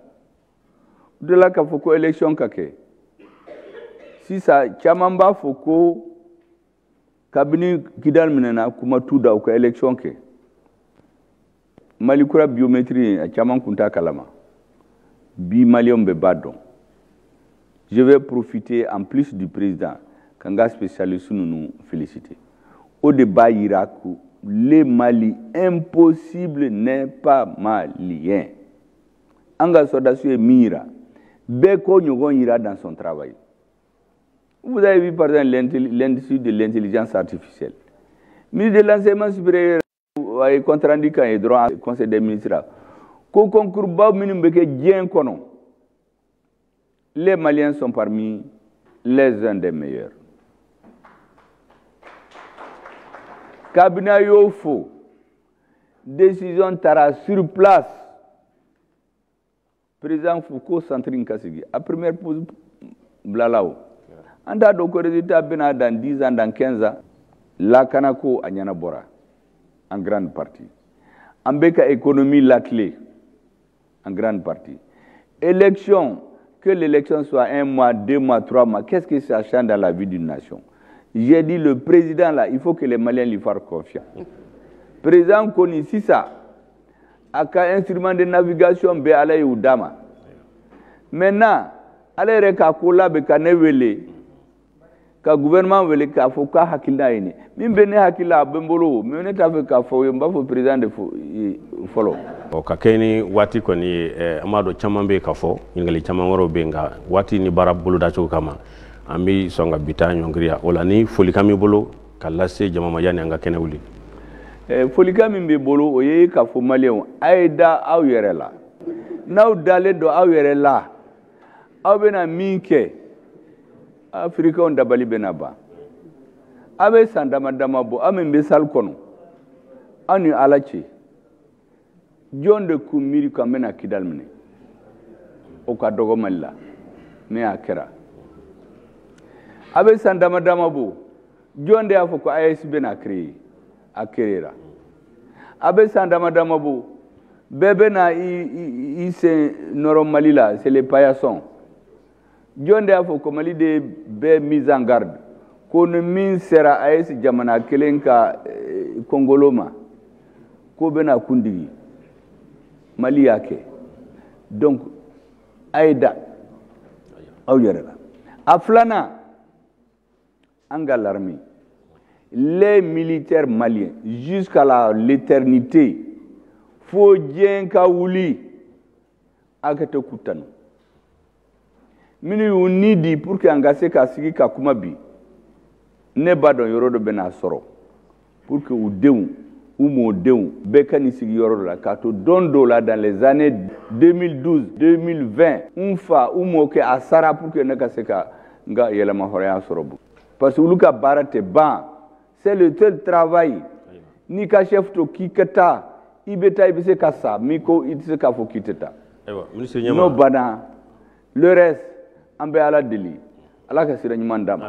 U delila k'a fɔ ko élection ka kɛ. Sisan caman b'a fɔ ko kabini Kidal minɛna, kuma t'u da, u ka élection kɛ. Mali kura biométrie, a caman kun t'a kalama. Bi Maliyɛnw bɛɛ b'a dɔn. Je vais profiter en plus du président ka n ka spécialiste ninnu féliciter. O de b'a yira ko le Mali impossible n'est pas malien. An ka soldats ye min yira, bɛɛ k'o ɲɔgɔn yira dans son travail. Vous avez vu par exemple l'industrie de l'intelligence artificielle. Ministre de l'enseignement supérieur a ye compte rendu kan ye dɔrɔn conseil des ministres la. Ko concours ba minnu bɛ kɛ diɲɛ kɔnɔ, les Maliens sont parmi les uns des meilleurs. Kabini a y'o fo, décision taara sur place. Président fo ko centre in ka sigi. A première pause bilala o. An t'a dɔn ko résultat bɛna dans 10 ans, dans 15 ans. Lakana ko a ɲɛnabɔra en grande partie. An bɛ ka économie latilen en grande partie. Élection, que l'élection soit 1 mois, 2 mois, 3 mois, qu'est-ce que ça change dans la vie d'une nation? J'ai dit le président là, il faut que les Maliens lui fassent confiance. Président koni sisan, a ka instrument de navigation bɛ Ala y'u d'a ma. Maintenant, ale yɛrɛ k'a ko labɛn ka ne wele, ka gouvernement wele k'a fɔ k'a hakilina ye nin. Min bɛ ne hakili la, a bɛ n bolo, mais ne t'a fɛ k'a fɔ n b'a fɔ président de fɔlɔ. Ɔ ka kɛ ni waati kɔni ye, an b'a dɔn caman bɛ yen ka fɔ, ɲininkali caman wɛrɛw bɛ yen, nka waati ni baara bolodacogo kama, an bɛ sɔn ka bi taa ɲɔngiri. O la ni folikan b'i bolo ka lase jama ma yanni an ka kɛnɛ wuli. Folikan min b'i bolo, o ye k'a fɔ Maliyɛnw, a ye da aw yɛrɛ la. N'aw dalen don aw yɛrɛ la, aw bɛna min kɛ, Afirikɛnw dabali bɛna ban. Aw bɛ san dama dama bɔ, aw min bɛ salle kɔnɔ, aw ni Ala cɛ, jɔn de kun miiri k'an bɛna Kidal minɛ? O ka dɔgɔ Mali la, mais a kɛra. A bɛ san dama dama bɔ, jɔn de y'a fɔ ko AES bɛna créer? A créera. A bɛ san dama dama bɔ, bɛɛ bɛna i sen nɔrɔ Mali la, c'est les paillassons. Jɔn de y'a fɔ ko Mali de bɛɛ mise en garde ko ni min sera AES jamana kelen ka kɔngolo ma, k'o bɛna kundigi? Mali y'a kɛ. Donc a ye da aw yɛrɛ la. A filanan, an ka l'armée, les militaires maliens jusqu'à l'éternité, fo diɲɛ ka wuli, a ka to k'u tanu. Minnu y'u ni di pour que an ka se ka sigi ka kuma bi, ne b'a dɔn yɔrɔ dɔ bɛna sɔrɔ pour que u denw, u mɔdenw bɛɛ ka nin sigi yɔrɔ dɔ la, k'a to don dɔw la dans les années 2012, 2020, n fa, u mɔkɛ a sara pour que ne ka se ka n ka yɛlɛma hɔrɔnya sɔrɔ. Parce que olu ka baara tɛ ban, c'est le seul travail. N'i ka chef to k'i ka taa, i bɛ taa, i bɛ se ka sa, min ko i tɛ se k'a fɔ k'i tɛ taa. Ayiwa, ministre ɲɛmaa. N'o banna, le reste, an bɛ Ala deli, Ala ka sira ɲuman d'an ma.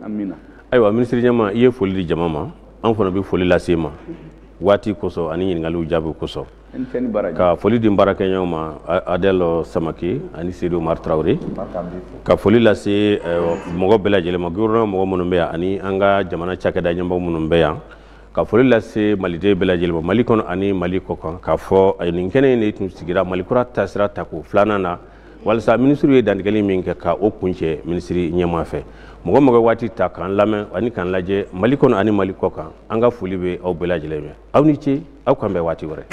Amina. Ayiwa, ministre ɲɛmaa, i ye foli di jama ma, an fana bɛ foli lase i ma waati kosɔn ani ɲininkaliw jaabi kosɔn. Ka foli di baarakɛɲɔgɔnw ma, Adel Samake ani Seydou Umar Traoré. Ka foli lase mɔgɔ bɛɛ lajɛlen ma, gouvernement mɔgɔ minnu bɛ yan ani an ka jamana cakɛda ɲɛmɔgɔ minnu bɛ yan. Ka foli lase maliden bɛɛ lajɛlen ma, Mali kɔnɔ ani Mali kɔ kan, k'a fɔ nin kɛnɛ in de tun sigira Mali kura taasira tako filanan na, walasa minisiriw ye dantigɛli min kɛ ka o kuncɛ minisiri ɲɛmaa fɛ. Mɔgɔ mɔgɔ waati ta k'an lamɛn ani k'an lajɛ Mali kɔnɔ ani Mali kɔ kan, an ka foli bɛ aw bɛɛ lajɛlen ye. Aw ni ce, aw k'an bɛn waati wɛrɛ.